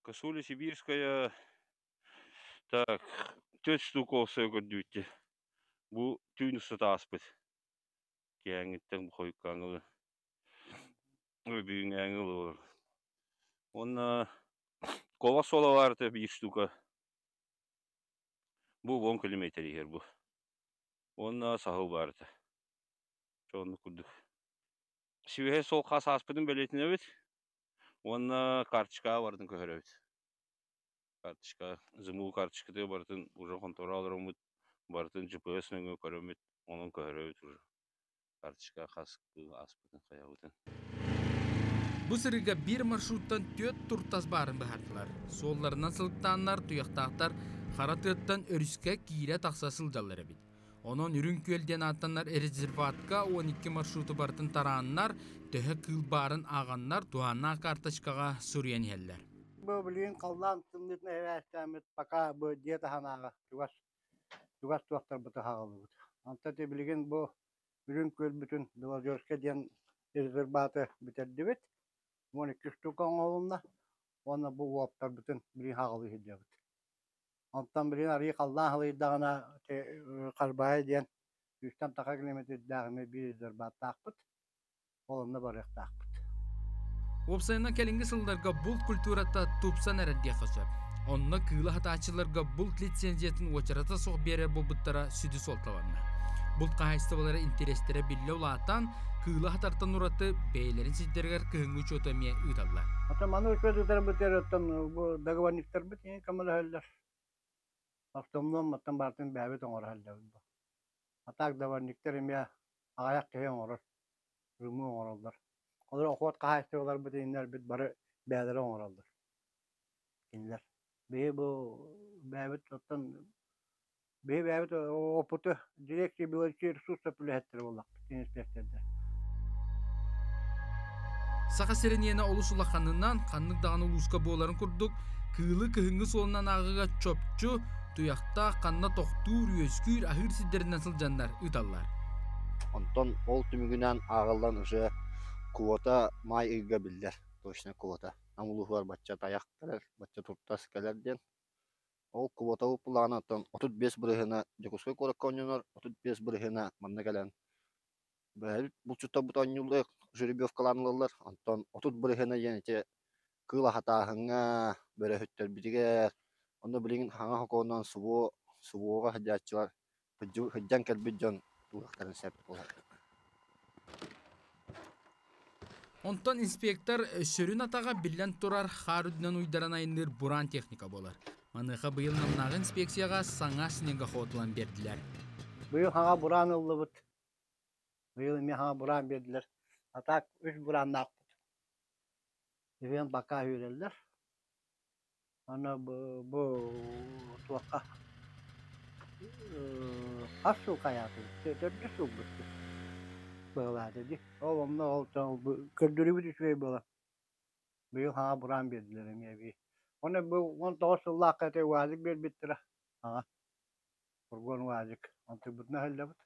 Косуля сибирская, так, 4 штук олсуйа көрдүүтти. Бу түүн устата ааспыт. Кээҥиттэн хойуккааҥылы, бүгүҥҥээҥи олорор. Уонна кола суола баар этэ биир штука. Бу 10 километр иһэр бу. Уонна саһыл баар этэ. Чэ оннук курдук. Сибиһэй суол хас ааспытын бэлиэтинэбит уонна карточкаҕа барытын көһөрөбүт. Карточка, ЗМУ карточкатыгар барытын уже хонтуора олороммут, барытын GPS нөҥүө көрөммүт, онон көһөрөбүт уже. Карточка хас ааспытын хайабытын. Бу сырыыга биир маршруттан түөрт туртас баарын быһаардылар. Суолларынан сылыктааннар, туйахтаахтар хара тыаттан өрүскэ киирэ-тахса сылдьаллар эбит. Онон Үрүҥ Күөл диэн ааттанар резерватка 12 маршруту барытын тарааннар, төһө кыыл баарын ааҕаннар, туһааннаах карточкаҕа суруйан иһэллэр. Бу билигин халлаан тымныытын эбээстээммит пока бу дьиэ таһынааҕы чугас чугас туохтарбыты хаҕыллыбыт. Онтон ити билигин бу Үрүҥ Күөлбүтүн Белозерскай диэн резерваты бүтэрдибит. 12 штука оҥоһулунна уонна бу уоптарбытын билигин хаҕылыы сылдьабыт. Онтон билигин арыый халлаан халыйдаҕына Харбаайы диэн сүүстэн таха километрдаах эмиэ биир резерваттаахпыт. Ол онно барыахтаахпыт. Уопсайынан кэлиҥҥи сылларга булт культурата тупсан эрэр диэххэ сөп. Онно кыылы хатааччыларга булт лицензиятын уочарата суох биэрэр буолбуттара сүдү суолталанна. Булт хаһаайыстыбалара интэриэстэрэ биллэ улаатан, кыылы хатартан ураты бэйэлэрин сирдэригэр кыһыҥҥы учуоту эмиэ ыыталлар. Оттон маны учуот ыытарбытыгар оттон бу договорниктарбыт иһин көмөлөһөллөр. Автомном оттон барытын бэйэбит оҥоро сылдьабыт бу. А так договорниктар эмиэ аҕыйах киһи оҥорор, рымы оҥороллор. Олор охуот хаһаайыстыбаларбыт иннэрбит бары бэйэлэрэ оҥороллор. Кинилэр. Биһи бу бэйэбит оттон биһи бэйэбит опыты дирекция биологический ресурсов үлэһиттэрэ буоллахпыт инспектордар. Саха сирин иэнэ олус улаханынан, ханнык даҕаны улууска буоларын курдук, кыылы кыһыҥҥы суолунан ааҕыыга чопчу, туйахтаах, ханна тохтуур, үөскүүр, аһыыр сирдэринэн сылдьаннар ыыталлар. Онтон ол түмүгүнэн ааҕыллан уже квота маай ыйга биллэр, точно квота. Нам улууһугар бачча тайах кэлэр, бачча туртас кэлэр диэн. Ол квотабыт былаана оттон 35 бырыһыана Дьокуускай куоракка оонньонор, 35 бырыһыана манна кэлэн бэйэбит булчуттарбыт оонньууллар, жеребьевкалаан ылаллар. Онтон 30 бырыһыана диэн ити кыыл аһатааһыҥҥа, бөрөһүттэрбитигэр, онно билигин хаҥа хокуонунан СВО, СВО-ҕа сылдьааччылар сылдьан кэлбит дьон туһахтарын сөп буолар. Онтон инспектор сүрүн атаҕа биллэн турар хаар үрдүнэн уйдаран айанныыр бураан техника буолар. Маныаха быйыл Намнааҕы инспекцияҕа саҥа снегоход ылан биэрдилэр. Быйыл хаҥа бураан ыллыбыт. Быйыл эмиэ хаҥа бураан биэрдилэр. А так үс бурааннаахпыт. Үһүөн бакаа үүрэллэр. Аны бу туохха хас сыл хайаатыбыт? Төрдүс сылбыт быһылаата дии. Ол онно ол көрдөрүүбүт үчүгэй буолан быйыл хаҥа бураан биэрдилэр эмиэ эбии. Уонна бу 19 сыллаахха ити УАЗик биэрбиттэрэ хаҥа фургон УАЗик. Онтуйбутуна иһиллэбит.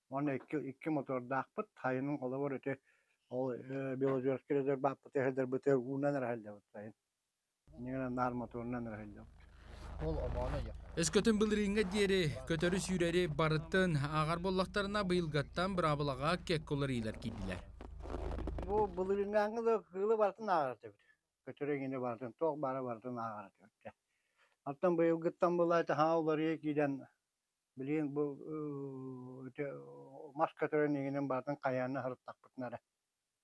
Уонна икки мотордаахпыт. Сайынын холобур ити ол Белозерскай резерваппыт эһэлэрбитигэр уунан эрэ иһиллэбит сайын. Наар моторунан эрэ иһиллэбит. Өскөтүн былырыыҥҥа диэри көтөрү-сүүрэри барытын ааҕар буоллахтарына, быйылгаттан быраабылаҕа кэккэ уларыйыылар киирдилэр. Бу былырыыҥҥааҥҥы да кыылы барытын ааҕар этибит. Көтөрү эҥини барытын, туох баара барытын ааҕар этибит. Оттон быйылгыттан былаата хаҥа уларыйа киирэн Билигин бу ити мас көтөрүн иҥинин барытын хайаанна сырыттахпытына эрэ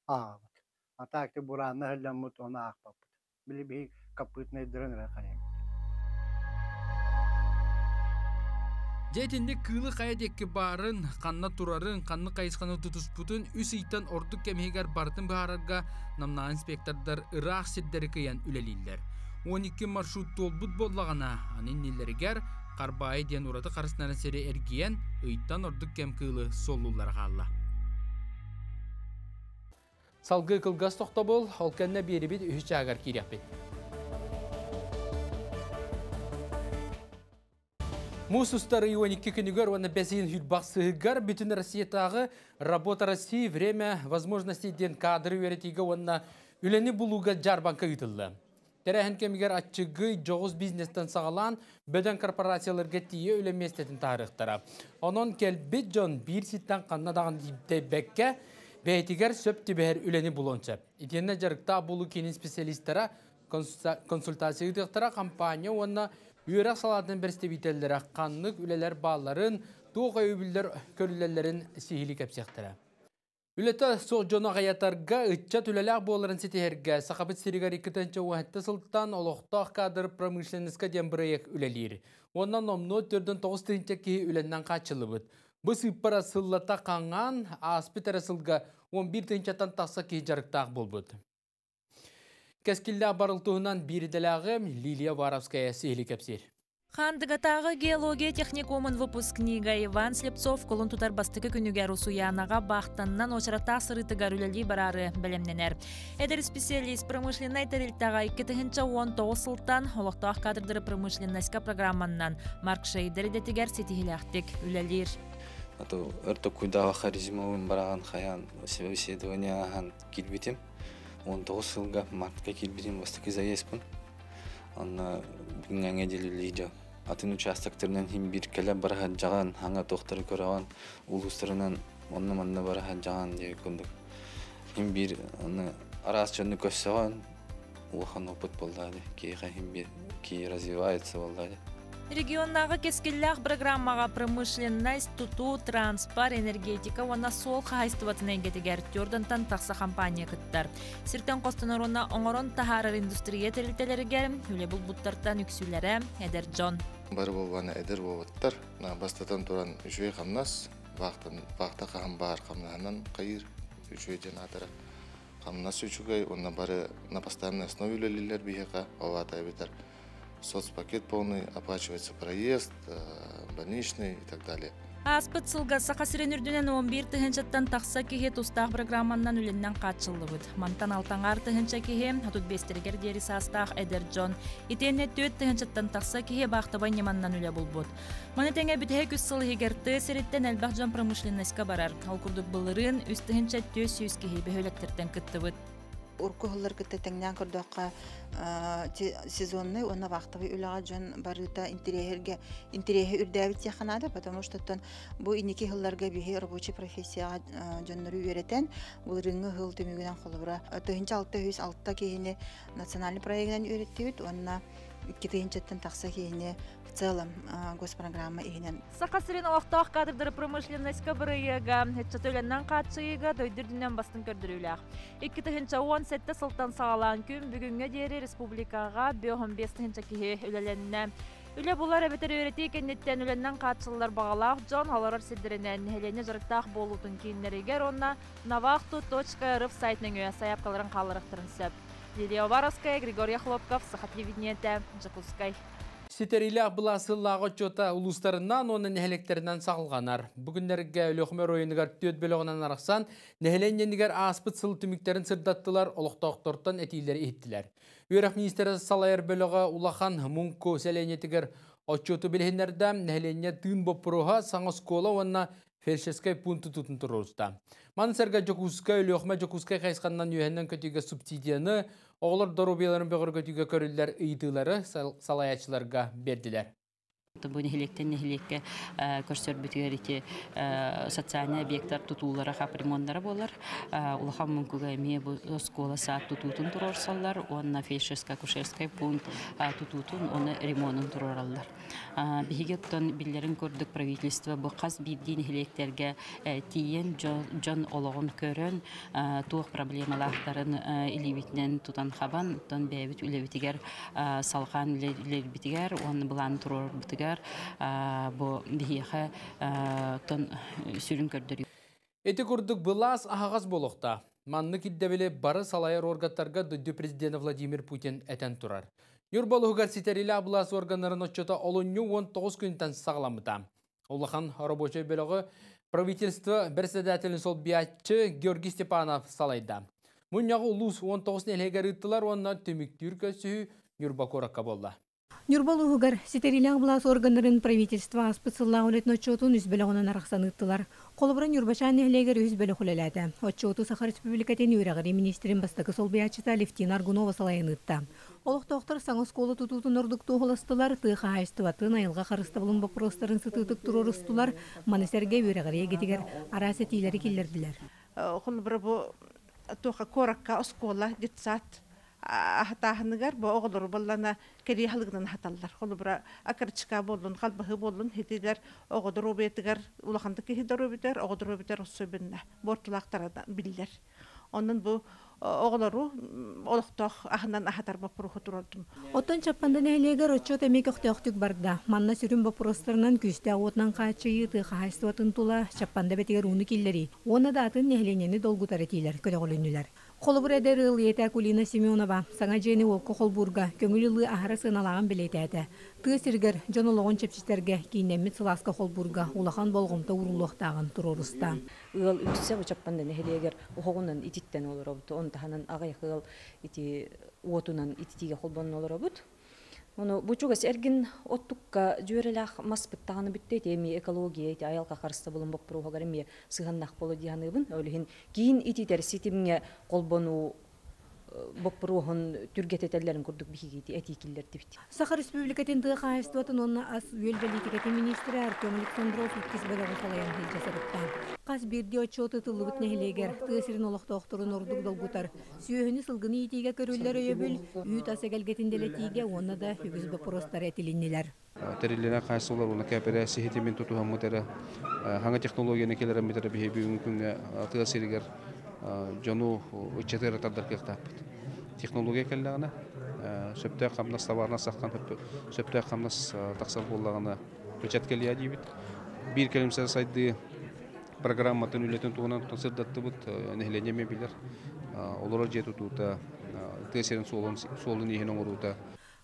ааҕабыт. А так ити бураанна сылдьаммыт ону аахпаппыт. Били биһи копытнайдарын эрэ хайыыбыт. Дьэ итинник кыылы хайа диэки баарын, ханна турарын, ханнык хайысханы тутуспутун үс ыйтан ордук кэм иһигэр барытын быһаарарга намнаа инспектордар ыраах сирдэри кыйан үлэлииллэр. 12 маршрут туолбут буоллаҕына, аны иннилэригэр Харбаайы диэн ураты харыстанар сири эргийэн, ыйтан ордук кэм кыылы суоллууллара хаалла. Салгыы кылгас тохтобул, ол кэннэ биэрибит үһүс чааһыгар киириэхпит. Муус устар ый 12 күнүгэр уонна бэс ыйын хүрбах сыһыгар бүтүн Россиятааҕы «Работа России. Время возможностей» диэн кадры үөрэтиигэ уонна үлэни булууга дьаарбаҥка ыытылла. Тэрээһин кэмигэр аччыгый дьоҕус бизнестэн саҕалаан бөдөҥ корпорацияларга тиийэ үлэ миэстэтин таһаарыахтара. Онон кэлбит дьон биир сиртэн ханна даҕаны тиийбэккэ бэйэтигэр сөп түбэһэр үлэни булуон сөп. Итиэннэ дьарыктаах буолуу киинин специалистара консультация ыытыахтара компания уонна үөрэх салаатын бэрэстэбиитэллэрэ ханнык үлэлэр баалларын, туох өйөбүллэр көрүллэллэрин сиһилии кэпсиэхтэрэ. Үлэтэ суох дьону аҕыйатарга, ыччат үлэлээх буоларын ситиһэргэ Сахабыт сиригэр 2017 сылтан олохтоох кадр промышленноска диэн бырайыак үлэлиир. Уонна номнуо 409 тыһыынча киһи үлэннэн хааччыллыбыт. Бу сыыппара сыллата хаҥаан, ааспыт эрэ сылга 11 тыһыынчаттан тахса киһи дьарыктаах буолбут. Кэскиллээх барыл туһунан биир идэлээҕим Лилия Варовская сиһили кэпсиир. Хаандыгатааҕы геология техникумун выпускнига Иван Слепцов кулун тутар бастакы күнүгэр Усуйаанаҕа баахтаннан уочараттаах сырыытыгар үлэлии бараары бэлэмнэнэр. Эдэр специалист промышленнай тэрилтэҕэ 2019 сылтан олохтоох кадрдары промышленноска программаннан Марк Шейдер идэтигэр ситиһилээхтик үлэлиир. А то өр токуйдаах резюмовын бараҕан хайаан собеседование ааһан киирбитим. 19 сылга мартка киирбитим бастакы заездпын. Онно бүгүҥҥэ диэри дьон атын участоктарынан хин биир кэлэ бара сылдьаҕын, хаҥа туохтары көрөҕүн, улуустарынан онно-манна бара сылдьаҕын диэбит курдук. Хин биир аны араас дьону көрсөҕүн, улахан опыт буолла дии. Киһиэхэ хин биир киһи развивается буолла дии. Регионнааҕы кэскиллээх программаҕа промышленность, тутуу, транспорт, энергетика уонна суол хаһаайыстыбатын эйгэтигэр төрдөнтөн тахса компания кыттар. Сиртэн хостонор уонна оҥорон таһаарар индустрия тэрилтэлэригэр үлэ булбуттартан үксүлэрэ эдэр дьон. Бары буолбаны эдэр буолбуттар. Бастатан туран үчүгэй хамнас, баахта хаһан баар хамнаһынан хайыр үчүгэй диэн аатара. Хамнас үчүгэй, уонна бары на постоянной основе үлэлииллэр биһиэхэ, ол аата эбэтэр соцпакет полный, оплачивается проезд, больничный и так далее. Ааспыт сылга Саха сирин үрдүнэн 11 тыһыынчаттан тахса киһи тустаах программаннан үлэннэн хааччыллыбыт. Мантан алтаҥаар тыһыынча киһи 35-тэригэр диэри саастаах эдэр дьон. Итиэннэ 4 тыһыынчаттан тахса киһи баахтабай ньыманнан үлэ булбут. Маны тэҥэ бүтэһик үс сыл иһигэр тыа сириттэн элбэх дьон промышленноска барар. Ол курдук былырыын 3 тыһыынча 400 киһи бөһүөлэктэртэн кыттыбыт. Урукку сылларга тэҥнээн көрдөххө, сезонный уонна вахтовый үлэҕэ дьон барыыта интэриэһиргэ интэриэһи үрдээбит диэххэ наада, потому что бу инники сылларга биһи рабочий профессияҕа дьоннору үөрэтэн, былырыыҥҥы сыл түмүгүнэн холобура 1606 киһини национальный проегынан үөрэттибит уонна 2 тыһыынчаттан тахса киһини в целом госпрограмма иһинэн. Саха сирин олохтоох кадрдары промышленноска бырайыага ыччаты үлэннэн хааччыйыыга дойду үрдүнэн бастыҥ көрдөрүүлээх. 2017 сылтан саҕалаан күн бүгүҥҥэ диэри республикаҕа 55 тыһыынча киһи үлэлэннэ. Үлэ булар эбэтэр үөрэтии кэнниттэн үлэннэн хааччыллар баҕалаах дьон олорор сирдэринэн нэһилиэнньэ дьарыктаах буолуутун кииннэригэр уонна навахту.рф сайт нөҥүө сайаапкаларын хаалларыахтарын сөп. Лилия Уваровская, Григорий Хлопков, Саха телевидениетэ, Дьокуускай. Ситэриилээх былаас сыллааҕы отчуота улуустарынан уонна нэһилиэктэринэн саҕаланар. Бу күннэргэ Өлүөхүмэ оройуонугар түөрт бөлөҕүнэн арахсан, нэһилиэнньэнигэр ааспыт сыл түмүктэрин сырдаттылар, олохтоохтортон этиилэри иһиттилэр. Үөрэх министрэ салайар бөлөҕө Улахан Муҥку сэлиэнньэтигэр отчуоту билиһиннэрдэ, нэһилиэнньэ тыын боппуруоһа саҥа оскуола уонна фельдшерскэй пункт тутуутун туруоруста. Маны сэргэ Дьокуускай, Өлүөхүмэ Дьокуускай хайысханнан үөһэннэн көтүүгэ субсидияны, оҕолор доруобуйаларын бөҕөргөтүүгэ көрүллэр ыйытыылары салайааччыларга бердилер. Бу нэһилиэктэн нэһилиэккэ көрсөрбүтүгэр ити социальный объекттар тутуулара, капремоннара буолар. Улахан Муҥкуга эмиэ бу оскуола саад тутуутун туруорсаллар уонна фельдшерско-акушерскай пункт тутуутун уонна ремонун туруораллар. Биһиги оттон биллэрин курдук правительство бу хас биирдии нэһилиэктэргэ тиийэн дьон олоҕун көрөн, туох проблемалаахтарын илиибитинэн тутан хабан, оттон бэйэбит үлэбитигэр салҕаан үлэлиирбитигэр уонна былаан туруорбутугар бу биһиэхэ оттон сүрүн көрдөрүү. Ити курдук былаас аһаҕас буолуохтаах. Маннык ирдэбили бары салайар органнарга дойду президенэ Владимир Путин этэн турар. Ньурба улууһугар ситэрилээх былаас органнарын отчуота олунньу 19 күнтэн саҕаламмыта. Улахан рабочай бөлөҕү правительство председателин солбуйааччы Георгий Степанов салайда. Мунньаҕы улуус 19 нэһилиэгэр ыыттылар уонна түмүктүүр көрсүһүү Ньурба куоракка буолла. Ньурба улууһугар ситэриилээх былаас органнарын правительство ааспыт сыллаах үлэтин отчуотун үс бөлөҕүнэн арахсан ыыттылар. Холобура, Ньурбачаан нэһилиэгэр үһүс бөлөх үлэлээтэ. Отчуоту Саха Республикатын үөрэҕирии министрин бастакы солбуйааччыта Алевтина Аргунова салайан ыытта. Олохтоохтор саҥа оскуола тутуутун ордук туоһуластылар, тыа хаһаайыстыбатын, айылҕа харыстабылын боппуруостарын сытыытык туруорустулар, маны сэргэ үөрэҕирии эйгэтигэр араас этиилэри киллэрдилэр. Холобура, бу туохха куоракка оскуола, детсад аһатааһыныгар бу оҕолору баллана кэрии халыгынан аһаталлар. Холобура, акарчка буоллун, халбаһы буоллун, хитилер оҕо доруобуйатыгар, улахандык киһи доруобуйатыгар, оҕо доруобуйатыгар особенно буортулаахтара биллэр. Онон бу оҕолору олохтоох аһынан аһатар боппуруоһу турардым. Оттон Чаппанда нэһилиэгэр отчуот эмиэ көхтөөхтүк барда. Манна сүрүн боппуруостарынан күүстээх уотунан хааччыйыы, тыа хаһаайыстыбатын тула Чаппанда бэтигэр ууну киллэрии уонна да атын нэһилиэнньэни долгутар этиилэр көтөҕүлүннүлэр. Холобур, эдэр ыал ийэтэ Акулина Семенова саҥа дьиэни уокка холбуурга көҥүл ылыы аһара сыаналааҕын бэлиэтээтэ. Тыа сиригэр дьон олоҕун чэпчэтэргэ кииннэммит сылааска холбуурга улахан болҕомто ууруллуохтааҕын туруоруста. Ыал үксэ бу Чаппанда нэһилиэгэр оһоҕунан ититтэн олоробут. Ону таһынан аҕыйах ыал ити уотунан ититиигэ холбонон олоробут. Ону бу чугас эргин оттукка дьүөрэлээх маспыт даҕаны бүттэ ити эмиэ экология ити айылҕа харыстабылын боппуруоһугар эмиэ сыһыаннаах буолуо дии саныыбын. Ол иһин киин ититэр ситимҥэ холбонуу боппуруоһун түргэтэтэллэрин курдук биһиги ити этии киллэрдибит. Саха Республикатын тыа хаһаайыстыбатын уонна ас-үөл бэлиитикэтин министрэ Артем Александров иккис бөлөҕү салайан илдьэ сырытта. Хас биирдии отчуот ытыллыбыт нэһилиэгэр тыа сирин олохтоохторун ордук долгутар Сүөһүнү сылгыны иитиигэ көрүллэр өйөбүл, үүт ас эгэлгэтин дэлэтиигэ уонна да үгүс боппуруостар этилиннилэр. Тэриллэрэ хаачыстыбалар уонна кээпэрээсси ситимин тутуһаммыт эрэ хаҥа технологияны кэлэрэммит эрэ биһи бүгүҥҥү күҥҥэ тыа сиригэр дьону ыччаты эрэ тардар кыахтаахпыт. Технология кэллэҕинэ сөптөөх хамнас табаарынан саххан сөптөөх хамнас тахсар буоллаҕына ыччат кэлиэ диибит. Биир кэлимсэ сайдыы программатын үлэтин туһунан сырдаттыбыт, нэһилиэнньэ эмиэ билэр. Олорор дьиэ тутуута, тыа сирин суолун иһин оҥоруута.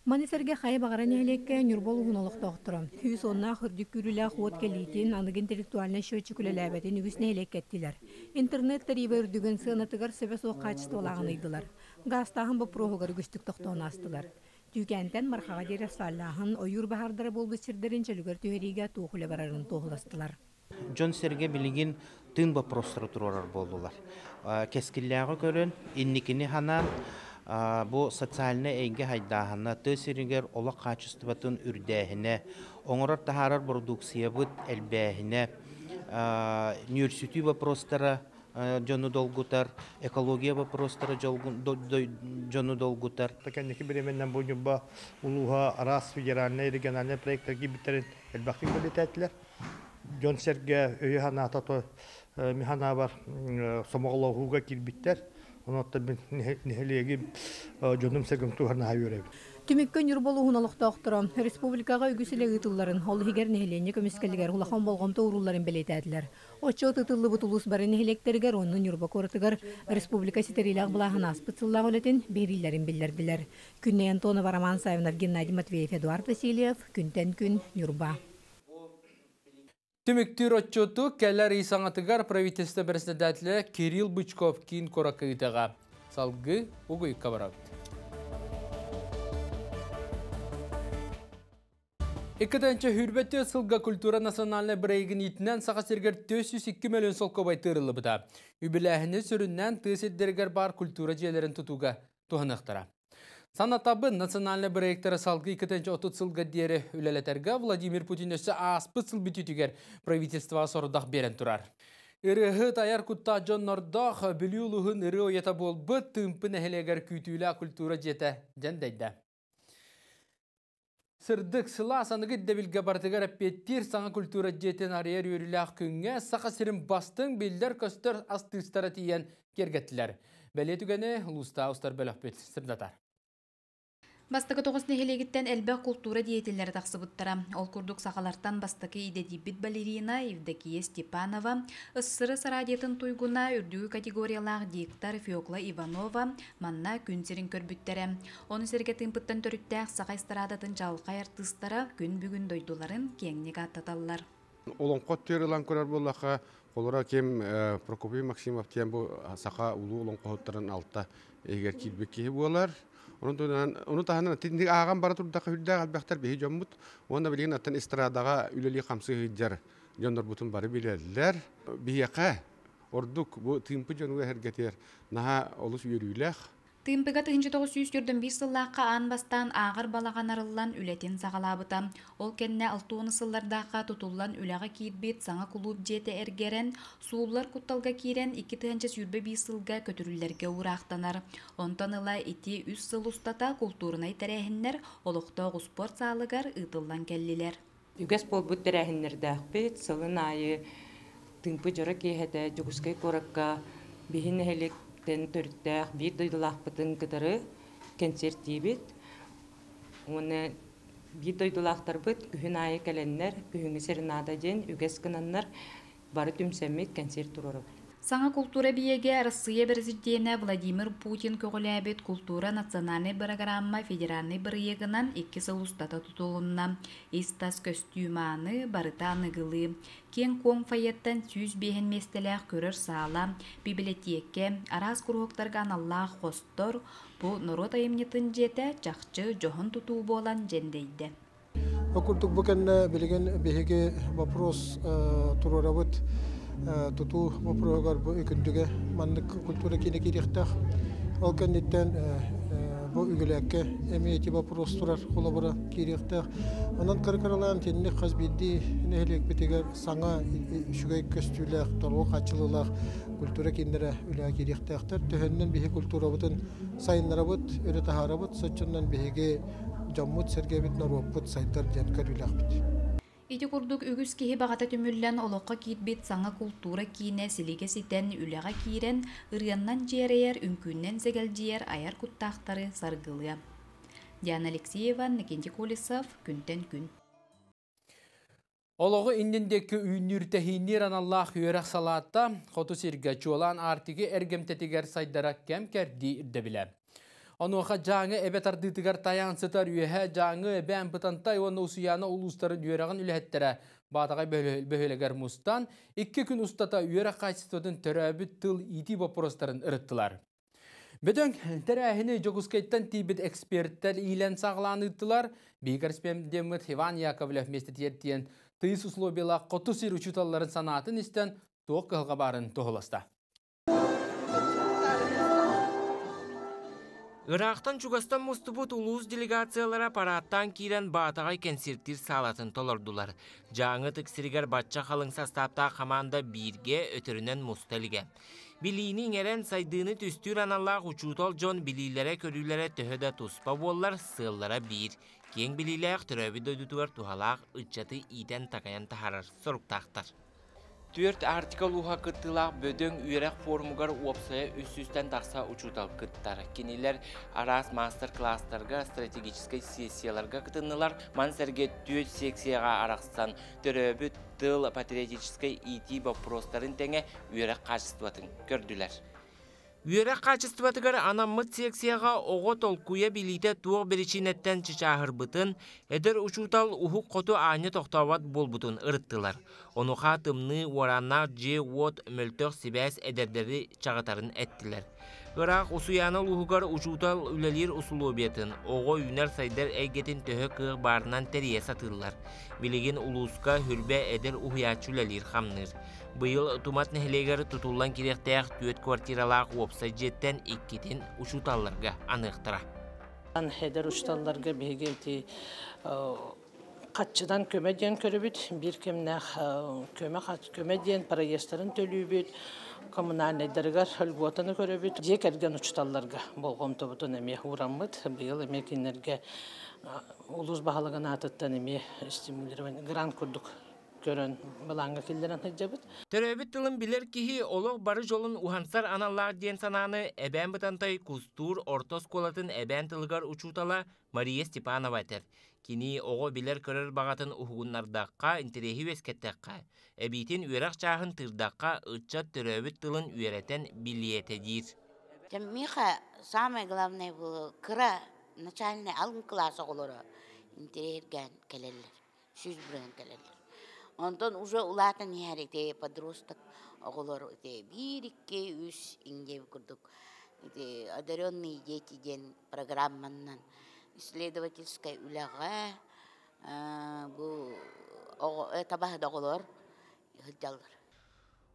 Маны сэргэ хайа баҕара нэһилиэккэ Ньурба улууһун олохтоохторо үс уоннаах үрдүк күүрүүлээх уот кэлиитин, аныгы интеллектуальнай счетчик үлэлээбэтин үгүс нэһилиэккэ эттилэр. Интернет тарифа үрдүгүн сыанатыгар сөбө суох хаачыстыбалааҕын ыйдылар. Гаастааһын боппуруоһугар үгүстүк тохтоон аастылар. Түүкээнтэн Мархаҕа диэри асфальлааһын, ойуур баһаардара буолбут сирдэрин чөлүгэр түһэриигэ туох үлэ барарын туоһуластылар. Дьон-сэргэ билигин тыын боппуруостары туруорар буоллулар. Кэскиллээҕи көрөн, инникини ханаан, бу социальнай эйгэ хайдааһына, тыа сиригэр олох хаачыстыбатын үрдээһинэ, оҥорор таһаарар бородууксуйабыт элбээһинэ, нүөлсүтүү боппуруостара дьону долгутар, экология боппуруостара дьону долгутар. Кэнники бириэмэннэн бу Ньурба улууһа араас федеральнай, региональнай проектар киирбиттэрин элбэхтик бэлиэтээтилэр. Дьон-сэргэ өйө-санаата то мин санаабар сомоҕолоһууга киирбиттэр. Онон мин нэһилиэгим дьонум-сэргэм туһар наһаа үөрэбин. Түмүккэ Ньурба улууһун олохтоохторо республикаҕа үгүс үлэ ыытылларын, ол иһигэр нэһилиэнньэ көмүскэлигэр улахан болҕомто уурулларын бэлиэтээтилэр. Отчуот ыытыллыбыт улуус бары нэһилиэктэригэр уонна Ньурба куоратыгар республика ситэриилээх былааһын ааспыт сыллаах үлэтин биһирииллэрин биллэрдилэр. Күннэй Антонова, Роман Савинов, Геннадий Матвеев, Эдуард Васильев. Күнтэн күн Ньурба. Түмүктүүр отчуоту кэлэр ый саҥатыгар правительство председателэ Кирилл Бычков киин куоракка ыытыаҕа. Салгыы угуйукка барабыт. Иккитинчи хүрбэттүү сылга культура национальнай бырайыгын иитинэн Саха сиригэр 402 миллион солкуобай тыырыллыбыта. Үбүлээһини сүрүннээн тыа сирдэригэр баар культура дьиэлэрин тутууга туһаныахтара. Санатабын, национальнай бырайыактары салгыы 230 сылга диэри үлэлэтэргэ Владимир Путин өссө ааспыт сыл бүтүүтүгэр правительствоҕа сорудах биэрэн турар. Ырыаһыт айар куттаах дьоннордоох Бүлүү улууһун ырыа уйата буолбут Тыымпы нэһилиэгэр күүтүүлээх культура дьиэтэ дьэндэйдэ. Сырдык сылаас аныгы ирдэбилгэ барытыгар эппиэттиир саҥа культура дьиэтин арыйар үөрүүлээх күҥҥэ Саха сирин бастыҥ биллэр-көстөр астыыстара тиийэн киэргэттилэр. Бэлиэ түгэни улуустаах устар бөлөхпүт сырдатар. Бастакы Тоҕус нэһилиэгиттэн элбэх култуура деятеллэрэ тахсыбыттара. Ол курдук сахалартан бастакы идэтийбит балерина Евдокия Степанова, СССР радиотын туйгуна, үрдүкү категориялаах диктор Фекла Иванова манна күн сирин көрбүттэрэ. Ону сэргэ Тыымпыттан төрүттээх саха эстрадатын чаҕылхай артыыстара күн бүгүн дойдуларын киэҥник ааттаталлар. Олоҥхо түөр ылан көрөр буоллахха, холоро ким Прокопий Максимов диэн бу саха улуу олоҥхоһуттарын алта иһигэр киирбит киһи буолар. Ону таһынан итинник ааҕан бара турдахха үрдээх элбэхтэр биһи дьоммут уонна билигин аттан эстрадаҕа үлэлии хамсыы сылдьар дьоннорбутун бары билэллэр. Биһиэхэ ордук бу Тыымпы дьонугар эһэргэтигэр наһаа олус үөрүүлээх. Тыымпыга 1941 сыллаахха аан бастаан ааҕар балаҕан арыллан үлэтин саҕалаабыта. Ол кэннэ 60 сыллардаахха тутуллан үлэҕэ киирбит саҥа кулууп дьиэтэ эргэрэн, сууллар кутталга киирэн 2021 сылга көтүрүллэргэ уураахтанар. Онтон ыла ити үс сыл устата култуурунай тэрээһиннэр олохтоох успуорт саалыгар ыытыллан кэллилэр. Үгэс буолбут тэрээһиннэрдээхпит. Сылын аайы Тыымпы дьоро киэһэтэ Дьокуускай куоракка биһи нэһилиэктэн төрүттээх биир дойдулаахпытын кытары кэнсиэртиибит. Уонна биир дойдулаахтарбыт күһүн аайы кэлэннэр, күһүҥҥү серенада диэн үгэс гынаннар бары түмсэммит кэнсиэр туруорабыт. Саҥа култуура эбийиэгэ Арассыыйа Бэрэсидьиэнэ Владимир Путин көҕүлээбит Култуура национальнай бырагыраамма федеральнай бырайыагынан икки сыл устата тутулунна. Ис-тас көстүү мааны, барыта аныгылыы. Киэҥ-куоҥ фойеттан 105 миэстэлээх көрөр саала, бибилэтиэкэ, араас куруһуоктарга аналлаах хостор, бу норуот айымньытын дьиэтэ чахчы дьоһун тутуу буолан дьэндэйдэ. Ол курдук бу кэннэ билигин биһиги вопрос туруорабыт тутуу боппуруоһугар бу Өкүндүгэ маннык культура киинэ киириэхтээх. Ол кэнниттэн бу Үгүлээккэ эмиэ ити боппуруос турар холобура киириэхтээх. Онон кыры-кыралаан итинник хас биирдии нэһилиэкпитигэр саҥа үчүгэй көстүүлээх, толору хааччылыылаах культура кииннэрэ үлэҕэ киириэхтээхтэр. Төһөннөн биһи культурабытын сайыннарабыт, өрө таһаарабыт, соччоннон биһиги дьоммут-сэргэбит, норуоппут сайдар диэн көрүүлээхпит. Ити курдук үгүс киһи баҕата түмүллэн олоххо киирбит саҥа култуура киинэ силигэ ситэн, үлэҕэ киирэн, ырыаннан дьиэрэйэр, үҥкүүннэн сэгэлдьийэр айар куттаахтары саргылыа. Диана Алексеева, Иннокентий Колесов, Күнтэн күн. Олоҕу иннин диэки үүннүүр-тэһиинниир аналлаах үөрэх салаата хоту сиргэ чуолаан Арктика эргэмтэтигэр сайдара кэм-кэрдии ирдэбилэ. Онуоха Дьааҥы эбэ тардыытыгар тайаан сытар Үөһээ Дьааҥы, Эбээн Бытантай уонна Усуйаана улуустарын үөрэҕин үлэһиттэрэ Баатаҕай бөһүөлэгэр мустан, икки күн устата үөрэх хаачыстыбатын төрөөбүт тыл иитии боппуруостарын ырыттылар. Бөдөҥ тэрээһини Дьокуускайтан тиийбит эксперттэр иилэн саҕалаан ыыттылар. Биһиги корреспондеммыт Иван Яковлев миэстэтигэр тиийэн тыйыс условиялаах хоту сир учууталларын санаатын истэн туох кыһалҕа баарын туоһуласта. Ыраахтан-чугастан мустубут улуус делегациялара парааттаан киирэн Баатаҕай кэнсиэртиир саалатын толордулар. Дьааҥы ытык сиригэр бачча халыҥ састааптаах хамаанда бииргэ өтөрүнэн муста илигэ. Билиини иҥэрэн сайдыыны түстүүр аналлаах учуутал дьон билиилэрэ-көрүүлэрэ төһө да туспа буоллар, сыаллара биир: киэҥ билиилээх, төрөөбүт дойдутугар туһалаах ыччаты иитэн-такайан таһаарар соруктаахтар. Түөрт Арктика улууһа кыттыылаах бөдөҥ үөрэх форумугар уопсайа үс сүүстэн тахса учуутал кыттар. Кинилэр араас маастар-кылаастарга, стратегическай сессияларга кытыннылар. Маны сэргэ түөрт секцияҕа арахсан, төрөөбүт тыл, патриотическай иитии боппуруостарын тэҥэ үөрэх хаачыстыбатын көрдүлэр. Үөрэх хаачыстыбатыгар анаммыт секцияҕа оҕо толкуйа билиитэ туох биричиинэттэн чычааһырбытын, эдэр учуутал уһук хоту аанньа тохтообот буолбутун ырыттылар. Онуоха тымныы уорааннаах дьиэ-уот, мөлтөх сибээс эдэрдэри чаҕытарын эттилэр. Ыраах Усуйаана улууһугар учуутал үлэлиир усулуобуйатын, оҕо үүнэр-сайдар эйгэтин төһө кыах баарынан тэрийэ сатыыллар. Билигин улууска Хүрбэ эдэр уһуйааччы үлэлиир-хамныыр. Быйыл Тумат нэһилиэгэр тутуллан кириэхтээх түөрт квартиралаах уопсай дьиэттэн иккитин учууталларга аныахтара. Эдэр учууталларга биһиги ити хаччынан көмө диэн көрөбүт. Биир кэмнээх көмө, көмө диэн проездтарын төлүүбүт. Коммунальнайдарыгар льготаны көрөбүт. Дьиэ кэргэн учууталларга болҕомтобутун эмиэ уураммыт. Быйыл эмиэ кинилэргэ улуус баһылыгын аатыттан эмиэ стимулирование грант курдук көрөн былааҥҥа киллэрэн сылдьабыт. Төрөөбүт тылын билэр киһи олох бары дьолун уһансар аналлаах диэн санааны Эбээн Бытантай Кустуур орто оскуолатын эбээн тылыгар учуутала Мария Степанова этэр. Кини оҕо билэр-көрөр баҕатын уһугуннардахха, интэриэһи үөскэттэххэ, эбиитин үөрэх чааһын тыырдахха ыччат төрөөбүт тылын үөрэтэн билиэ этэ диир. Миэхэ самое главное было кыра начальный алын кылаас оҕолоро интэриэһиргээн кэлэллэр, 100% кэлэллэр. Онтон уже улаатан иһэр ити подросток оҕолор ити биир, икки, үс индия курдук ити одаренные дети диэн программаннан исследовательскай үлэҕэ бу табаһыт оҕолор сылдьаллар.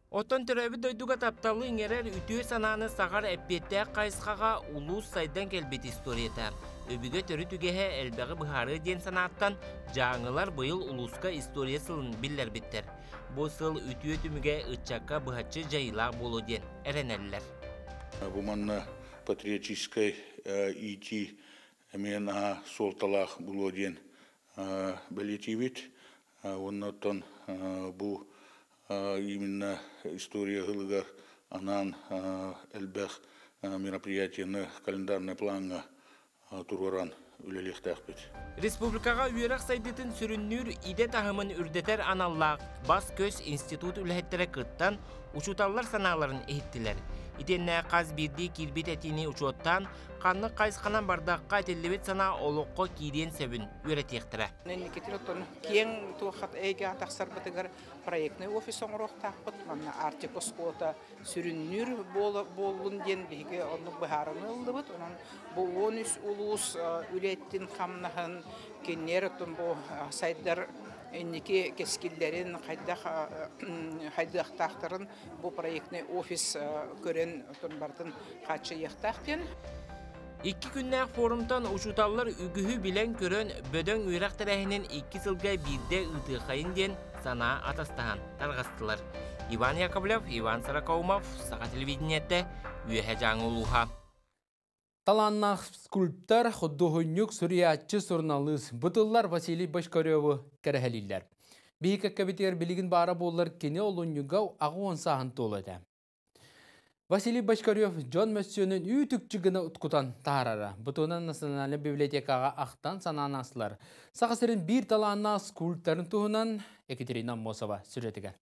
Оттон төрөөбүт дойдуга тапталы иҥэрэр үтүө санааны саҕар эппиэттээх хайысхаҕа улуус сайдан кэлбит историята, өбүгэ төрүт үгэһэ элбэҕи быһаарыа диэн санааттан дьааҥылар быйыл улууска история сылын биллэрбиттэр. Бу сыл үтүө түмүгэ ыччакка быһаччы дьайыылаах буолуо диэн эрэнэллэр. Бу манна патриотическай иитии эмиэ наһаа суолталаах буолуо диэн бэлиэтиибит. Уонна оттон бу именно история ыһылыгар анаан элбэх мероприятияны календарный плаҥҥа туруоран үлэлиэхтээхпит. Республикаҕа үөрэх сайдыытын сүрүннүүр идэ таһымын үрдэтэр аналлаах бас-көс институт үлэһиттэрэ кыттан, учууталлар санааларын иһиттилэр. Итиэннэ хас биирдии киирбит этиини учуоттаан, ханнык хайысханан бардахха этиллибит санаа олоххо киириэн сөбүн үөрэтиэхтэрэ. Инникитин оттон киэҥ туоххат эйгэҕэ тахсарбытыгар проектный офис оҥоруохтаахпыт. Манна Арктика оскуолата сүрүннүүр буоллун диэн биһиги оннук быһаарыныы ыллыбыт. Онон бу 13 улуус үлэтин хамнаһын кинилэр оттон бу сайдар инники кэскиллэрин хайдах хайдыахтаахтарын бу проектный офис көрөн оттон барытын хааччыйыахтаах диэн. Икки күннээх форумтан учууталлар үгүһү билэн-көрөн, бөдөҥ үөрэх тэрээһинин икки сылга биирдэ ыытыаххайын диэн санаа атастаһан тарҕастылар. Иван Яковлев, Иван Сорокоумов, Саха телевидениетэ, Үөһэ Дьааҥы улууһа. Талааннаах скульптор, худуоһунньук, суруйааччы, суруналыыс бу тыллар Василий Бочкареву кэрэһэлииллэр. Биһи кэккэбитигэр билигин баара буоллар кини олунньуга 80 сааһын туолуо этэ. Василий Бочкарев дьон мөссүөнүн үүт-үкчү гына уткутан таһаарара. Бу туһунан Национальнай библиотекаҕа ахтан санаан аастылар. Саха сирин биир талааннаах скульпторын туһунан Екатерина Аммосова сүрэтигэр.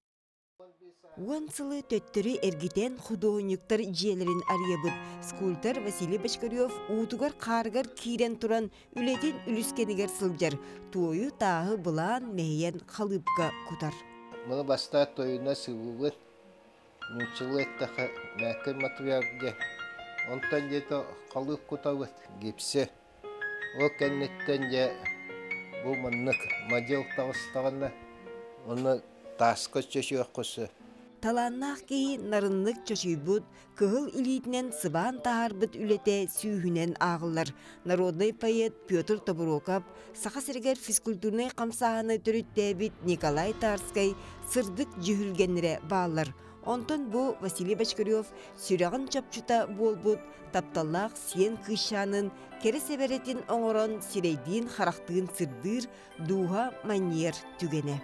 Уон сылы төттөрү эргитэн худуоһунньуктар дьиэлэрин арыйабыт. Скульптор Василий Бочкарев уутугар-хаарыгар киирэн туран үлэтин үлүскэнигэр сылдьар. Туойу тааһы былаан мэһийэн халыыпка кутар. Маны бастаан тойуна сылыбыт нууччалыы эттэххэ мээккэй матырыйаал диэн. Онтон диэтэ халыып кутабыт гипсэ. Ол кэнниттэн дьэ бу маннык мадьыл таҕыстаҕына ону тааска чөчүөххэ сөп. Талааннаах киһи нарыннык чочуйбут, кыһыл илиитинэн сыбаан таһаарбыт үлэтэ сүүһүнэн ааҕыллар. Народнай поэт Петр Тобуруокап, Саха сиригэр физкультурнай хамсааһыны төрүттээбит Николай Тарскай сырдык дьүһүлгэннэрэ бааллар. Онтон бу Василий Бочкарев сүрэҕин чопчута буолбут тапталлаах сиэн кыысчаанын кэрэ сэбэрэтин оҥорон сирэйдиин-харахтыын сырдыыр дууһа манньыйар түгэнэ.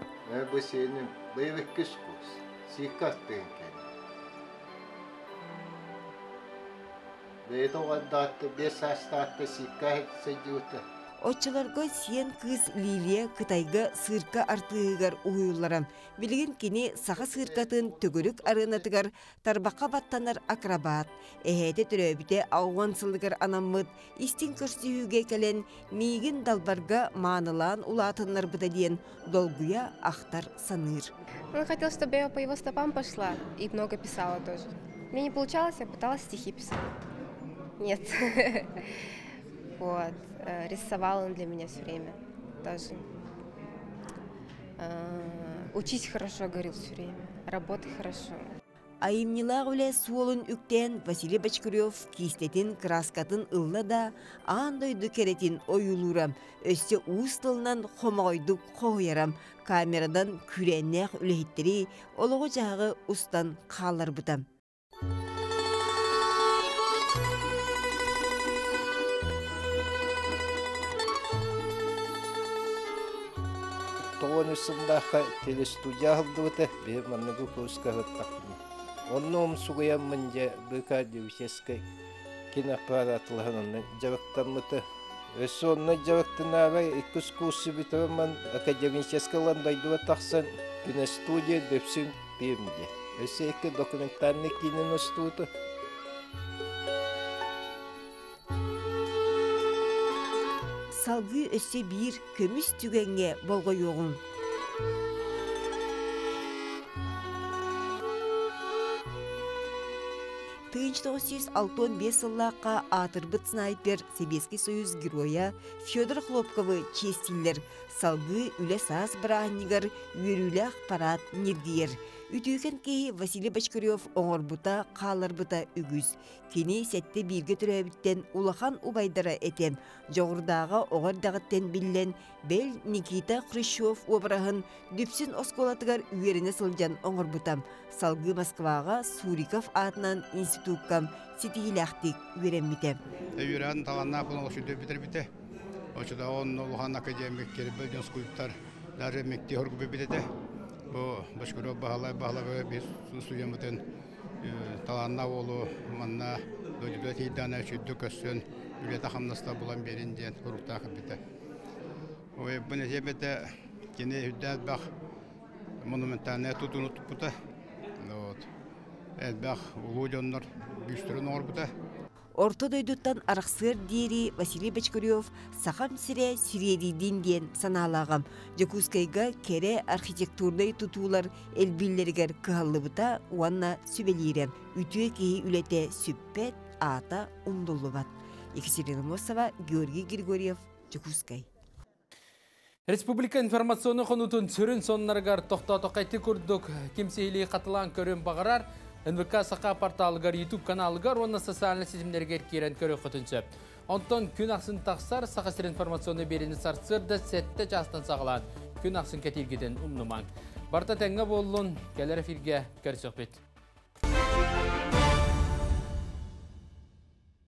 Бу сиэним быйыл иккис курс, сииккэ аттыгын кэллэ. Бэйэтэ оҕо 5 саастаахта сииккэ сылдьыбыта. Оччолорго сиэн кыыс Лилия Кытайга сыырка артыыһыгар уһуйуллара. Билигин кини саха сыыркатын төгүрүк арыанатыгар тарбахха баттанар акробат. Эһээтэ төрөөбүтэ 60 сылыгар анаммыт истиҥ көрсүһүүгэ кэлэн миигин далбарга маанылаан улаатыннарбыта диэн долгуйа ахтар саныыр. Он хотел, чтобы я по его стопам пошла и много писала тоже. Мне не получалось, я пыталась стихи писать. Нет. Вот. Рисовал он для меня все время тоже. Учись хорошо, говорил все время. Работай хорошо. Айымньылаах үлэ суолун үктээн Василий Бочкарев киистэтин кырааскатын ылла да, аан дойду кэрэтин ойуулуура, өссө уус тылынан хомоҕойдук хоһуйара, камерадан күүрээннээх үлэһиттэри олоҕу-дьаһаҕы устан хаалларбыта. Тоҕон сыллаахха телестудия аһыллыбыта, биһи манныгы курска сыттахпына. Онно умсугуйаммын дьэ БК Девическай киноаппаратлаһан онно дьарыктаммыта. Өссө онно дьарыктанаабай иккис курсы бүтэрэн академическай ылан дойдуга тахсан киностудия Дүпсүн Пермь диэн. Өссө икки документальный киинин устубута. Салгыы өссө биир көмүс түгэҥҥэ болҕойуоҕуҥ. Тыынч 965 сыллаахха аатырбыт снайпер Сэбиэскэй Союз Геройа Федор Хлопковы чиэстииллэр. Салгыы үлэ-саас бырааһынньыгар үөрүүлээх парад ньиргийэр. Үтүөкэн киһи Василий Бочкарев оҥорбута, хаалларбыта үгүс. Кини сэттэ бииргэ төрөөбүттэн улахан убайдара этэ. Дьоҕурдааҕа оҕо эрдэҕиттэн биллэн, бэл Никита Хрущев уобараһын Дүпсүн оскуолатыгар үөрэнэ сылдьан оҥорбута. Салгыы Москваҕа Суриков аатынан институкка ситиһиилээхтик үөрэммитэ. Үөрэҕин талааннаах буолан олохсуйда бүтэрбитэ. Оччотооҕу онно улахан академик Кирбэл диэн скульптор даже мектии хоргуппут этэ. Бу Бочкарев Баһылай Баһылабы биир студеммытын талааннаах уолу манна дойдутугар тиийдэҕинэ үчүгдүк көрсөн үлэтэ-хамнаста булан биэрин диэн уруктаах кэлбитэ. Ой, бу этиэм этэ кини үрдээх элбэх монументальнай тутууну туппута. Вот. Элбэх улуу дьоннор бүүстэрин оҥорбута. Орто дойдуттан арахсыар диэри Василий Бочкарев «Сахам сирэ сириэдийдин» диэн санаалааҕым. Дьокуускайга кэрэ архитектурнай тутуулар элбииллэригэр кыһаллыбыта уонна сүбэлиирэ. Үтүө киһи үлэтэ сүппэт, аата умнуллубат. Екатерина Мосова, Георгий Григорьев, Дьокуускай. Республика информационный хонуутун сүрүн сонуннарыгар тохтоотоххо ити курдук ким сиһилии хатылаан көрүөн баҕарар НВК Саха порталыгар, YouTube каналыгар уонна социальнай ситимнэригэр киирэн көрүөххүтүн сөп. Онтон күн ахсын тахсар Саха сирин информационный биэриини сарсыарда сэттэ чаастан саҕалаан күн ахсын кэтииргитин умнумаҥ. Барыта этэҥҥэ буоллун, кэлэр эфиргэ көрсүөхпүт.